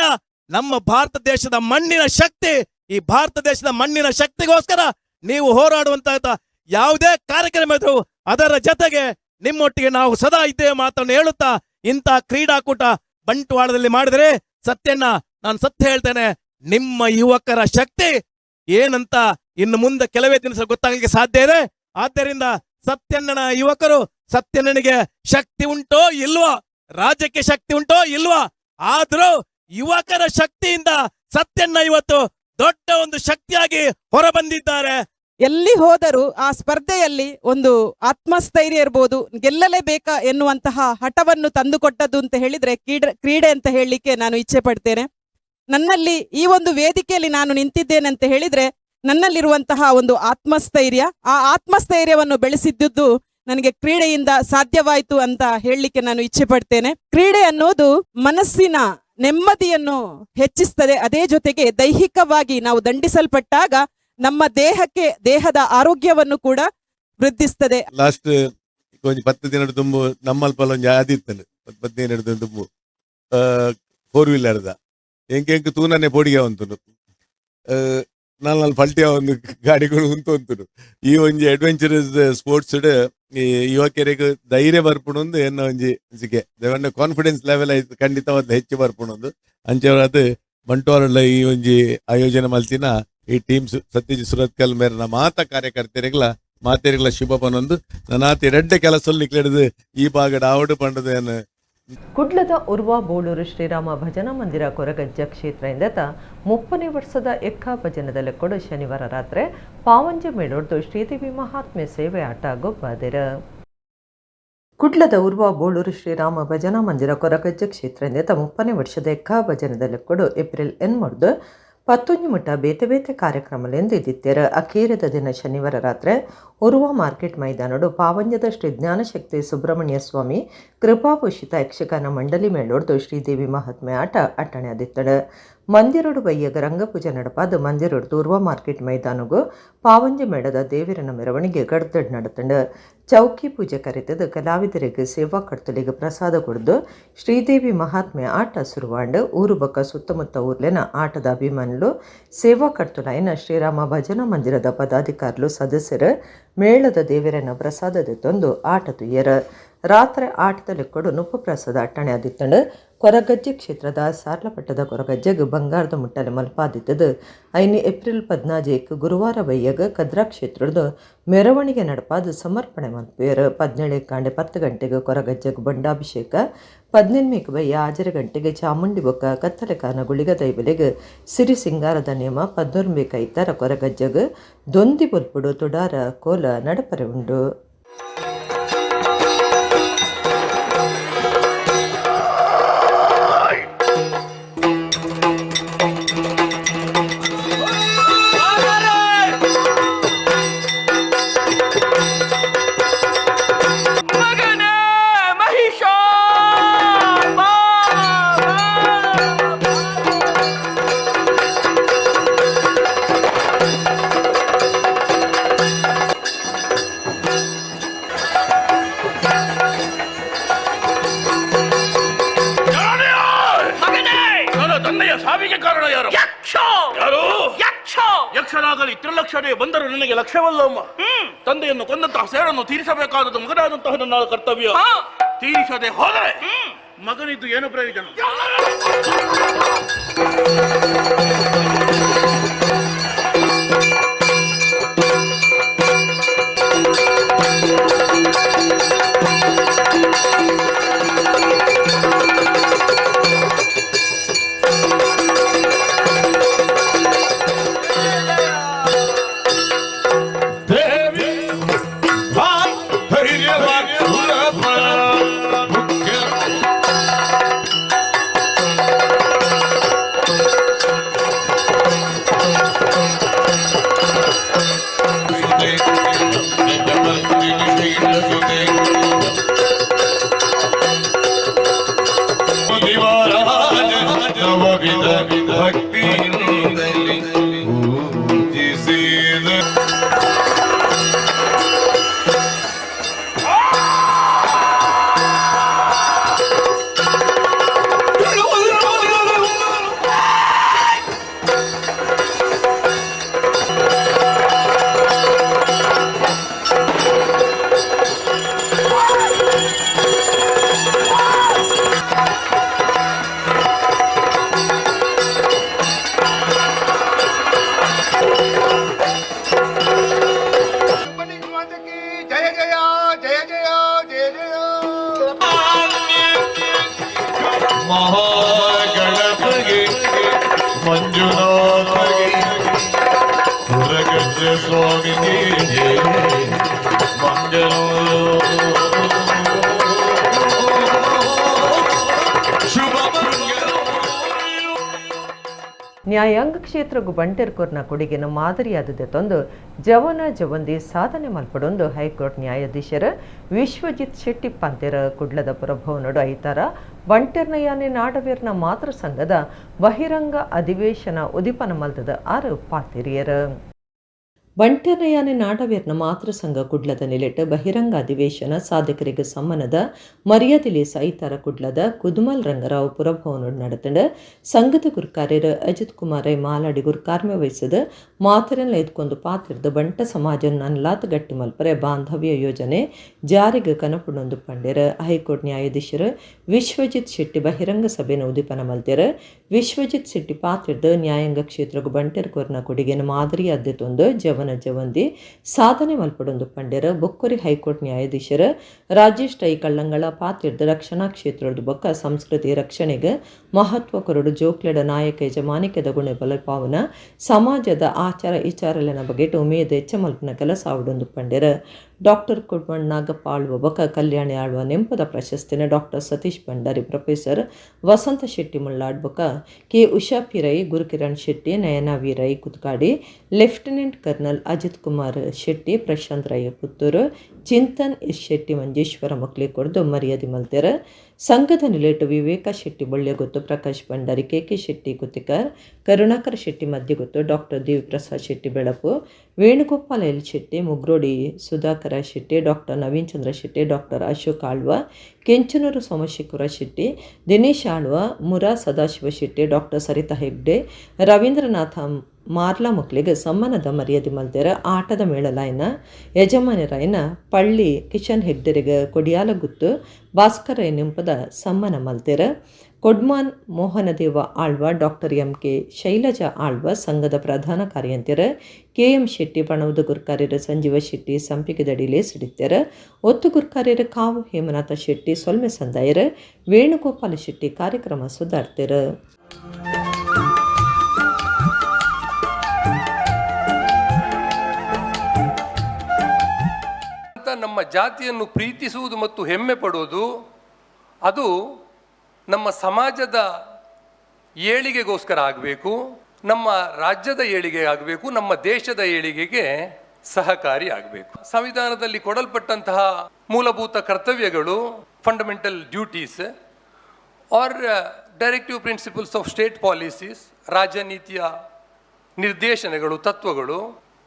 ನಮ್ಮ ಭಾರತ ದೇಶದ ಮಣ್ಣಿನ ಶಕ್ತಿ. ಈ ಭಾರತ ದೇಶದ ಮಣ್ಣಿನ ಶಕ್ತಿಗೋಸ್ಕರ ನೀವು ಹೋರಾಡುವಂತಹ ಯಾವುದೇ ಕಾರ್ಯಕ್ರಮ ಇದ್ರೂ ಅದರ ಜೊತೆಗೆ ನಿಮ್ಮೊಟ್ಟಿಗೆ ನಾವು ಸದಾ ಇದ್ದೇವೆ ಮಾತನ್ನು ಹೇಳುತ್ತಾ, ಇಂತಹ ಕ್ರೀಡಾಕೂಟ ಬಂಟ್ವಾಳದಲ್ಲಿ ಮಾಡಿದರೆ ಸತ್ಯಣ್ಣ, ನಾನು ಸತ್ಯ ಹೇಳ್ತೇನೆ, ನಿಮ್ಮ ಯುವಕರ ಶಕ್ತಿ ಏನಂತ ಇನ್ನು ಮುಂದೆ ಕೆಲವೇ ದಿನ ಗೊತ್ತಾಗಲಿಕ್ಕೆ ಸಾಧ್ಯ ಇದೆ. ಆದ್ದರಿಂದ ಸತ್ಯಣ್ಣನ ಯುವಕರು, ಸತ್ಯಣ್ಣನಿಗೆ ಶಕ್ತಿ ಉಂಟೋ ಇಲ್ವೋ, ರಾಜ್ಯಕ್ಕೆ ಶಕ್ತಿ ಉಂಟೋ ಇಲ್ವಾ, ಆದ್ರೂ ಯುವಕರ ಶಕ್ತಿಯಿಂದ ಸತ್ಯಣ್ಣ ಇವತ್ತು ದೊಡ್ಡ ಒಂದು ಶಕ್ತಿಯಾಗಿ ಹೊರಬಂದಿದ್ದಾರೆ. ಎಲ್ಲಿ ಹೋದರೂ ಆ ಸ್ಪರ್ಧೆಯಲ್ಲಿ ಒಂದು ಆತ್ಮಸ್ಥೈರ್ಯ ಇರ್ಬೋದು, ಗೆಲ್ಲಲೇಬೇಕಾ ಎನ್ನುವಂತಹ ಹಠವನ್ನು ತಂದುಕೊಟ್ಟದ್ದು ಅಂತ ಹೇಳಿದ್ರೆ ಕ್ರೀಡೆ ಅಂತ ಹೇಳಲಿಕ್ಕೆ ನಾನು ಇಚ್ಛೆ ಪಡ್ತೇನೆ. ನನ್ನಲ್ಲಿ ಈ ಒಂದು ವೇದಿಕೆಯಲ್ಲಿ ನಾನು ನಿಂತಿದ್ದೇನೆ ಅಂತ ಹೇಳಿದ್ರೆ ನನ್ನಲ್ಲಿರುವಂತಹ ಒಂದು ಆತ್ಮಸ್ಥೈರ್ಯ, ಆ ಆತ್ಮಸ್ಥೈರ್ಯವನ್ನು ಬೆಳೆಸಿದ್ದುದು ನನಗೆ ಕ್ರೀಡೆಯಿಂದ ಸಾಧ್ಯವಾಯಿತು ಅಂತ ಹೇಳಲಿಕ್ಕೆ ನಾನು ಇಚ್ಛೆ ಪಡ್ತೇನೆ. ಕ್ರೀಡೆ ಅನ್ನೋದು ಮನಸ್ಸಿನ ನೆಮ್ಮದಿಯನ್ನು ಹೆಚ್ಚಿಸ್ತದೆ. ಅದೇ ಜೊತೆಗೆ ದೈಹಿಕವಾಗಿ ನಾವು ದಂಡಿಸಲ್ಪಟ್ಟಾಗ ನಮ್ಮ ದೇಹಕ್ಕೆ, ದೇಹದ ಆರೋಗ್ಯವನ್ನು ಕೂಡ ವೃದ್ಧಿಸ್ತದೆ. ಲಾಸ್ಟ್ ಒಂಜಿ 10 ದಿನದ ತುಂಬು ನಮ್ಮಲ್ಪಲ ಒಂಜಿ ಆದಿತ್ತಂಡು 10 ದಿನದ ತುಂಬು 4 ವೀಲರ್ದ ಎಂಕೆ ಎಂಕ್ ತೂನನೆ ಪೋಡಿಗೆ ಉಂಟು ನಾಲ್ ಪಲ್ಟಿಯ ಒಂದು ಗಾಡಿಗಳು ಉಂಟು ಉಂಟು. ಈ ಒಂಜಿ ಅಡ್ವೆಂಚರಸ್ ಸ್ಪೋರ್ಟ್ಸ್ ಈ ಯುವಕರಿಗೆ ಧೈರ್ಯ ಬರ್ಪುಣೊಂದು ಎನ್ನ ಒಂಜಿ ಅನಿಸಿಕೆ ಕಾನ್ಫಿಡೆನ್ಸ್ ಲೆವೆಲ್ ಐತು ಖಂಡಿತವಾದ ಹೆಚ್ಚು ಬರ್ಪುಣೊಂದು ಅಂಚೆ ಬಂಟ್ವಾಳ ಈ ಒಂಜಿ ಆಯೋಜನೆ ಮಲ್ತಿನ ಈ ಟೀಮ್ ಸತ್ಯಜಿತ್ ಸುರತ್ಕಲ್ ಮೇರಿನ ಮಾತ ಕಾರ್ಯಕರ್ತರಿಗಳ ಮಾತೆರಿಗಳ ಶುಭ ಪನೊಂದು ನನಾತಿ ರಡ್ಡೆ ಕೆಲಸ ನಿಕ್ಲೆಡ್ದು ಈ ಭಾಗದ ಆವಡು ಪಂಡದ ಏನು. ಕುಡ್ಲದ ಉರ್ವಾ ಬೋಳೂರು ಶ್ರೀರಾಮ ಭಜನಾ ಮಂದಿರ ಕೊರಗಜ್ಜ ಕ್ಷೇತ್ರದಿಂದ 30ನೇ ವರ್ಷದ ಎಕ್ಕ ಭಜನದಲ್ಲಿ ಕೊಡು ಶನಿವಾರ ರಾತ್ರಿ ಪಾವಂಜ ಮೇಳೊಡ್ದು ಶ್ರೀದೇವಿ ಮಹಾತ್ಮೆ ಸೇವೆ ಆಟ ಗೊಬ್ಬಾದಿರ. ಕುಡ್ಲದ ಉರ್ವಾ ಬೋಳೂರು ಶ್ರೀರಾಮ ಭಜನಾ ಮಂದಿರ ಕೊರಗಜ್ಜ ಕ್ಷೇತ್ರದಿಂದ 30ನೇ ವರ್ಷದ ಎಕ್ಕ ಭಜನದಲ್ಲಿ ಕೊಡು ಏಪ್ರಿಲ್ 8 11 ಮುಟ ಬೇತೆ ಬೇತೆ ಕಾರ್ಯಕ್ರಮಲೆಂದು ಇದ್ದಿತ್ತೆರ. ಅಖೇರದ ದಿನ ಶನಿವಾರ ರಾತ್ರಿ ಉರ್ವ ಮಾರ್ಕೆಟ್ ಮೈದಾನಡು ಪಾವಂಜದ ಶ್ರೀ ಜ್ಞಾನಶಕ್ತಿ ಸುಬ್ರಹ್ಮಣ್ಯ ಸ್ವಾಮಿ ಕೃಪಾಪೋಷಿತ ಯಕ್ಷಗಾನ ಮಂಡಳಿ ಮೇಳೊಡ್ದು ಶ್ರೀದೇವಿ ಮಹಾತ್ಮೆ ಆಟ ಅಟ್ಟಣೆ ಆದಿತ್ತಡ. ಮಂದಿರೋಡು ಬಯ್ಯಗ ರಂಗಪೂಜೆ ನಡಪಾದ ಮಂದಿರೋಡ್ದು ಉರ್ವ ಮಾರ್ಕೆಟ್ ಮೈದಾನಗು ಪಾವಂಜ ಮೇಳದ ದೇವಿರನ ಮೆರವಣಿಗೆ ಗಡ್ದಡ್ ನಡತಂಡ. ಚೌಕಿ ಪೂಜೆ ಕರೆತದ ಕಲಾವಿದರಿಗೆ ಸೇವಾ ಕರ್ತಲಿಗೆ ಪ್ರಸಾದ ಕೊಡ್ದು ಶ್ರೀದೇವಿ ಮಹಾತ್ಮೆ ಆಟ ಸುರುವಾಂಡ್. ಊರು ಬಕ್ಕ ಸುತ್ತಮುತ್ತ ಊರ್ಲೆನ ಆಟದ ಅಭಿಮಾನಿಲು ಸೇವಾ ಕರ್ತುಲಾಯಿನ ಶ್ರೀರಾಮ ಭಜನಾ ಮಂದಿರದ ಪದಾಧಿಕಾರಿಲು ಸದಸ್ಯರು ಮೇಳದ ದೇವರನ್ನ ಪ್ರಸಾದದ ತಂದು ಆಟ ತುಯ್ಯರ. ರಾತ್ರಿ ಆಟದಲ್ಲಿ ಕೊಡು ನುಪ್ಪು ಪ್ರಸಾದ ಅಟ್ಟಣೆ ಆದಿತ್ತಂಡು. ಕೊರಗಜ್ಜೆ ಕ್ಷೇತ್ರದ ಸಾರ್ಲಪಟ್ಟದ ಕೊರಗಜ್ಜೆಗ್ ಬಂಗಾರದ ಮುಟ್ಟಲೆ ಮಲ್ಪಾದಿತ್ತದು. 5 ಏಪ್ರಿಲ್ 14 ಗುರುವಾರ ಬಯ್ಯಗ ಕದ್ರಾ ಕ್ಷೇತ್ರದ ಮೆರವಣಿಗೆ ನಡಪಾದ ಸಮರ್ಪಣೆ ಮಲ್ಪೇರು. 17 ಕಾಂಡೆ 10 ಗಂಟೆಗೆ ಕೊರಗಜ್ಜೆಗ್ ಬಂಡಾಭಿಷೇಕ, 18 ಬಯ್ಯ 6 ಗಂಟೆಗೆ ಚಾಮುಂಡಿ ಬೊಕ್ಕ ಕತ್ತಲೆಕಾನ ಗುಳಿಗ ದೈವಲೆಗ್ ಸಿರಿ ಸಿಂಗಾರದ ನಿಯಮ, 11 ಕೈತರ ಕೊರಗಜ್ಜೆಗ್ ದೊಂದಿ ಬೊಲ್ಪುಡು ತುಡಾರ ಕೋಲ ನಡಪರೆ ಉಂಡು. ತ್ರಿಲಕ್ಷಣೆ ಬಂದರು ನಿನಗೆ ಲಕ್ಷ್ಯವಲ್ಲಮ್ಮ. ತಂದೆಯನ್ನು ಕೊಂದಂತಹ ಸೇರನ್ನು ತೀರಿಸಬೇಕಾದದ್ದು ಮಗನಾದಂತಹ ನನ್ನ ಕರ್ತವ್ಯ. ತೀರಿಸದೆ ಹೋದರೆ ಮಗನಿದ್ದು ಏನು ಪ್ರಯೋಜನ? ನ್ಯಾಯಾಂಗ ಕ್ಷೇತ್ರಗೂ ಬಂಟೆರ್ಕೊರ್ನ ಕೊಡುಗೆನ ಮಾದರಿಯಾದದೆ ತಂದು ಜವನ ಜವಂದಿ ಸಾಧನೆ ಮಲ್ಪಡೊಂದು ಹೈಕೋರ್ಟ್ ನ್ಯಾಯಾಧೀಶರ ವಿಶ್ವಜಿತ್ ಶೆಟ್ಟಿ ಪಂತೆರ ಕುಡ್ಲದ ಪುರಭವನಡು ಐತಾರ ಬಂಟೆರ್ನ ಯಾನೆ ನಾಡವೀರ್ನ ಮಾತೃ ಸಂಘದ ಬಹಿರಂಗ ಅಧಿವೇಶನ ಉದಿಪನ ಮಲ್ತದ ಆರು ಪಾತಿರಿಯರ. ಬಂಟೆರಯಾನೆ ನಾಡವೀರ್ನ ಮಾತೃ ಸಂಘ ಕುಡ್ಲದ ನಿಲೆಟ್ ಬಹಿರಂಗ ಅಧಿವೇಶನ ಸಾಧಕರಿಗೆ ಸಮ್ಮನದ ಮರ್ಯಾದೆಲಿ ಸೈತಾರ ಕುಡ್ಲದ ಕುದುಮಲ್ ರಂಗರಾವ್ ಪುರಭವನ ನಡೆತಂಡ. ಸಂಘದ ಗುರುಕಾರ್ಯರು ಅಜಿತ್ ಕುಮಾರ್ ಮಾಲಾಡಿ ಗುರುಕಾರ್ಮೆ ವಹಿಸಿದ ಮಾತರೆಲ್ಲ ಎದ್ಕೊಂಡು ಪಾತಿರ್ದು ಬಂಟ ಸಮಾಜ ನನ್ಲಾತ್ ಗಟ್ಟಿ ಮಲ್ಪರೆ ಬಾಂಧವ್ಯ ಯೋಜನೆ ಜಾರಿಗೆ ಕನಪುಣೊಂದು ಪಂಡೆರ. ಹೈಕೋರ್ಟ್ ನ್ಯಾಯಾಧೀಶರು ವಿಶ್ವಜಿತ್ ಶೆಟ್ಟಿ ಬಹಿರಂಗ ಸಭೆಯನ್ನು ಉದ್ದೀಪನ ಮಲ್ತೆರ. ವಿಶ್ವಜಿತ್ ಶೆಟ್ಟಿ ಪಾತಿರ್ದು ನ್ಯಾಯಾಂಗ ಕ್ಷೇತ್ರಕ್ಕೆ ಬಂಟೆರ್ ಕೊರ್ನ ಕೊಡುಗೆನ ಮಾದರಿಯಾದ್ದೊಂದು ಜವನ ಜವಂದಿ ಸಾಧನೆ ಮಲ್ಪಡೊಂದು ಪಂಡೆರ. ಬೊಕ್ಕೊರಿ ಹೈಕೋರ್ಟ್ ನ್ಯಾಯಾಧೀಶರು ರಾಜೇಶ್ ಟೈ ಕಳ್ಳಂಗಳ ಪಾತಿರ್ದು ರಕ್ಷಣಾ ಕ್ಷೇತ್ರದ ಬೊಕ್ಕ ಸಂಸ್ಕೃತಿ ರಕ್ಷಣೆಗೆ ಮಹತ್ವ ಕೊರಡು ಜೋಕ್ಲೆಡ ನಾಯಕ ಯಜಮಾನಿಕೆದ ಗುಣೆ ಬಲಪಾವನ ಸಮಾಜದ ಆಚಾರ ವಿಚಾರಲೆನ ಬಗ್ಗೆ ಉಮೇದ ಹೆಚ್ಚ ಮಲ್ಪನ ಕೆಲಸ ಆವಡೊಂದು ಪಂಡೆರ. ಡಾಕ್ಟರ್ ಕುಡ್ಮಣ್ ನಾಗಪ್ಪ ಆಳ್ವ ಬೊಕ್ಕ ಕಲ್ಯಾಣಿ ಆಳ್ವ ನೆಂಪದ ಪ್ರಶಸ್ತಿನ ಡಾಕ್ಟರ್ ಸತೀಶ್ ಭಂಡಾರಿ, ಪ್ರೊಫೆಸರ್ ವಸಂತ ಶೆಟ್ಟಿ ಮುಳ್ಳಾಡ್ ಬೊಕ್ಕ K Usha Pirai, Gurukiran Shetty, Nayana V Rai Kutkadi, lieutenant colonel Ajith Kumar Shetty, Prashanth Rai Puttur, Chintan S Shetty Manjeshwar ಮಕ್ಕಳಿಗೆ ಕೊಡ್ದು ಮರ್ಯಾದೆ ಮಲ್ತೆರ. ಸಂಘದ ನಿಲೇಟು ವಿವೇಕ ಶೆಟ್ಟಿ ಬೊಳ್ಳೆಗೊತ್ತು, ಪ್ರಕಾಶ್ ಭಂಡಾರಿ, ಕೆ ಕೆ ಶೆಟ್ಟಿ ಕುತಿಕರ್, ಕರುಣಾಕರ್ ಶೆಟ್ಟಿ ಮಧ್ಯಗೊತ್ತು, doctor Deviprasad Shetty Belapu, Venugopala L Shetty, Mugrodi Sudhakara Shetty, doctor Naveen Chandra Shetty, doctor Ashok Alva, Kenchanur Somashekhara Shetty, Dinesh Alva, Mura Sadashiva Shetty, doctor Sarita Hegde, Ravindranatha Marla ಮಕ್ಕಳಿಗೆ ಸಮ್ಮಾನದ ಮರ್ಯಾದೆ ಮಲ್ತೆರ. ಆಟದ ಮೇಳಲಾಯನ ಯಜಮಾನರಾಯನ ಪಳ್ಳಿ ಕಿಶನ್ ಹೆಗ್ಡೆರಿಗೆ ಕೊಡಿಯಾಲಗುತ್ತು ಭಾಸ್ಕರ ನೆಂಪದ ಸಮ್ಮಾನ ಮಲ್ತೆರ. Kodman Mohanadeva Alva, doctor M K Shailaja Alva, ಸಂಘದ ಪ್ರಧಾನ ಕಾರ್ಯಂತೆರ ಕೆ ಎಂ ಶೆಟ್ಟಿ, ಪಣವದ ಗುರ್ಕಾರ್ಯರ ಸಂಜೀವ ಶೆಟ್ಟಿ ಸಂಪಿಗೆದಡಿಲೇ ಸಿಡಿತ್ಯರ. ಒತ್ತು ಗುರ್ಕಾರ್ಯರ ಕಾವು ಹೇಮನಾಥ ಶೆಟ್ಟಿ, ಸೊಲ್ಮೆ ಸಂದಾಯರ ವೇಣುಗೋಪಾಲ ಶೆಟ್ಟಿ ಕಾರ್ಯಕ್ರಮ ಸುಧಾರ್ತೆರ. ನಮ್ಮ ಜಾತಿಯನ್ನು ಪ್ರೀತಿಸುವುದು ಮತ್ತು ಹೆಮ್ಮೆ ಪಡುವುದು ಅದು ನಮ್ಮ ಸಮಾಜದ ಏಳಿಗೆಗೋಸ್ಕರ ಆಗಬೇಕು, ನಮ್ಮ ರಾಜ್ಯದ ಏಳಿಗೆ ಆಗಬೇಕು, ನಮ್ಮ ದೇಶದ ಏಳಿಗೆಗೆ ಸಹಕಾರಿ ಆಗಬೇಕು. ಸಂವಿಧಾನದಲ್ಲಿ ಕೊಡಲ್ಪಟ್ಟಂತಹ ಮೂಲಭೂತ ಕರ್ತವ್ಯಗಳು, fundamental duties or directive principles of state policies, ರಾಜನೀತಿಯ ನಿರ್ದೇಶನಗಳು, ತತ್ವಗಳು,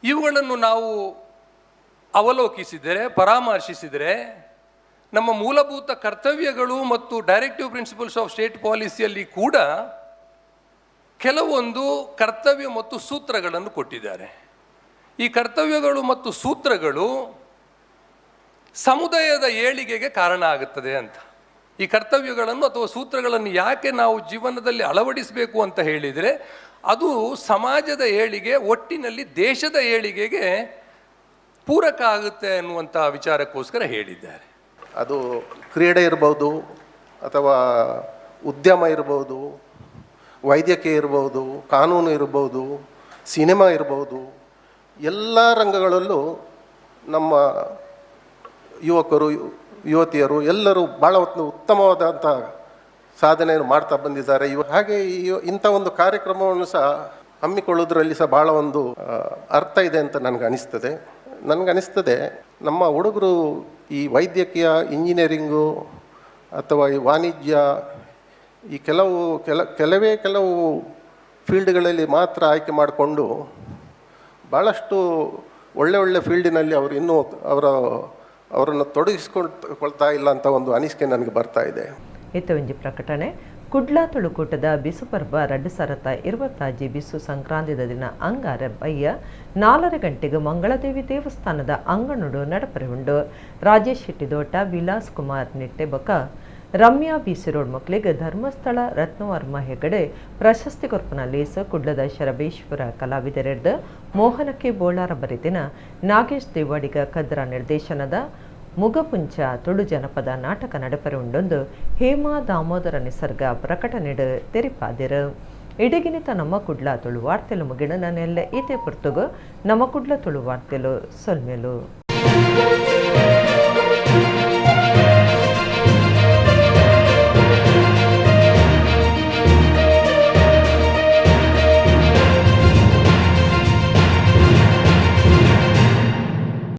ಇವುಗಳನ್ನು ನಾವು ಅವಲೋಕಿಸಿದರೆ, ಪರಾಮರ್ಶಿಸಿದರೆ ನಮ್ಮ ಮೂಲಭೂತ ಕರ್ತವ್ಯಗಳು ಮತ್ತು ಡೈರೆಕ್ಟಿವ್ ಪ್ರಿನ್ಸಿಪಲ್ಸ್ ಆಫ್ ಸ್ಟೇಟ್ ಪಾಲಿಸಿಯಲ್ಲಿ ಕೂಡ ಕೆಲವೊಂದು ಕರ್ತವ್ಯ ಮತ್ತು ಸೂತ್ರಗಳನ್ನು ಕೊಟ್ಟಿದ್ದಾರೆ. ಈ ಕರ್ತವ್ಯಗಳು ಮತ್ತು ಸೂತ್ರಗಳು ಸಮುದಾಯದ ಏಳಿಗೆಗೆ ಕಾರಣ ಆಗುತ್ತದೆ ಅಂತ. ಈ ಕರ್ತವ್ಯಗಳನ್ನು ಅಥವಾ ಸೂತ್ರಗಳನ್ನು ಯಾಕೆ ನಾವು ಜೀವನದಲ್ಲಿ ಅಳವಡಿಸಬೇಕು ಅಂತ ಹೇಳಿದರೆ, ಅದು ಸಮಾಜದ ಏಳಿಗೆ, ಒಟ್ಟಿನಲ್ಲಿ ದೇಶದ ಏಳಿಗೆಗೆ ಪೂರಕ ಆಗುತ್ತೆ ಅನ್ನುವಂಥ ವಿಚಾರಕ್ಕೋಸ್ಕರ ಹೇಳಿದ್ದಾರೆ. ಅದು ಕ್ರೀಡೆ ಇರ್ಬೋದು, ಅಥವಾ ಉದ್ಯಮ ಇರ್ಬೋದು, ವೈದ್ಯಕೀಯ ಇರ್ಬೋದು, ಕಾನೂನು ಇರ್ಬೋದು, ಸಿನಿಮಾ ಇರ್ಬೋದು, ಎಲ್ಲ ರಂಗಗಳಲ್ಲೂ ನಮ್ಮ ಯುವಕರು ಯುವತಿಯರು ಎಲ್ಲರೂ ಭಾಳ ಉತ್ತಮವಾದಂಥ ಸಾಧನೆಯನ್ನು ಮಾಡ್ತಾ ಬಂದಿದ್ದಾರೆ. ಹಾಗೆ ಇಂಥ ಒಂದು ಕಾರ್ಯಕ್ರಮವನ್ನು ಸಹ ಹಮ್ಮಿಕೊಳ್ಳೋದ್ರಲ್ಲಿ ಸಹ ಭಾಳ ಒಂದು ಅರ್ಥ ಇದೆ ಅಂತ ನನಗನಿಸ್ತದೆ. ನಮ್ಮ ಹುಡುಗರು ಈ ವೈದ್ಯಕೀಯ, ಇಂಜಿನಿಯರಿಂಗು ಅಥವಾ ಈ ವಾಣಿಜ್ಯ, ಈ ಕೆಲವೇ ಫೀಲ್ಡ್ಗಳಲ್ಲಿ ಮಾತ್ರ ಆಯ್ಕೆ ಮಾಡಿಕೊಂಡು ಭಾಳಷ್ಟು ಒಳ್ಳೆ ಒಳ್ಳೆ ಫೀಲ್ಡಿನಲ್ಲಿ ಅವರು ಇನ್ನೂ ಅವರನ್ನು ತೊಡಗಿಸ್ಕೊಳ್ತಾ ಇಲ್ಲ ಅಂತ ಒಂದು ಅನಿಸಿಕೆ ನನಗೆ ಬರ್ತಾ ಇದೆ. ಇತ್ತ ಪ್ರಕಟಣೆ. ಕುಡ್ಲ ತುಳುಕೂಟದ ಬಿಸು ಪರ್ವ 2025 ಬಿಸು ಸಂಕ್ರಾಂತಿದ ದಿನ ಅಂಗಾರ ಬಯ್ಯ 4:30 ಗಂಟೆಗೆ ಮಂಗಳದೇವಿ ದೇವಸ್ಥಾನದ ಅಂಗಣುಡು ನಡಪರೆ ಉಂಡು. ರಾಜೇಶ್ ಶೆಟ್ಟಿದೋಟ, ವಿಲಾಸ್ ಕುಮಾರ್ ನಿಟ್ಟೆಬಕ, ರಮ್ಯಾ ಬಿಸಿರೋಡ್ ಮಕ್ಕಳಿಗೆ ಧರ್ಮಸ್ಥಳ ರತ್ನವರ್ಮ ಹೆಗಡೆ ಪ್ರಶಸ್ತಿ ಕೊರ್ಪನ ಲೇಸ ಕುಡ್ಲದ ಶರಬೇಶ್ವರ ಕಲಾವಿದರೆಡ್ದ ಮೋಹನಕ್ಕೆ ಬೋಳಾರ ಬರಿದಿನ ನಾಗೇಶ್ ದೇವಾಡಿಗ ಕದ್ರ ನಿರ್ದೇಶನದ ಮುಗಪುಂಚ ತುಳು ಜನಪದ ನಾಟಕ ನಡಪರೆ ಉಂಡೊಂದು ಹೇಮಾ ದಾಮೋದರ ನಿಸರ್ಗ ಪ್ರಕಟಣೆಡು ತೆರಿಪಾದಿರು. ಇಡಗಿನಿತ ನಮ್ಮ ಕುಡ್ಲ ತುಳು ವಾರ್ತೆಲು ಮುಗಿಣ ನನ್ನೆಲ್ಲ ಈತೆ ಪುರ್ತುಗು ನಮ್ಮ ಕುಡ್ಲ ತುಳು ವಾರ್ತೆಲು ಸೊಲ್ಮೆಲು.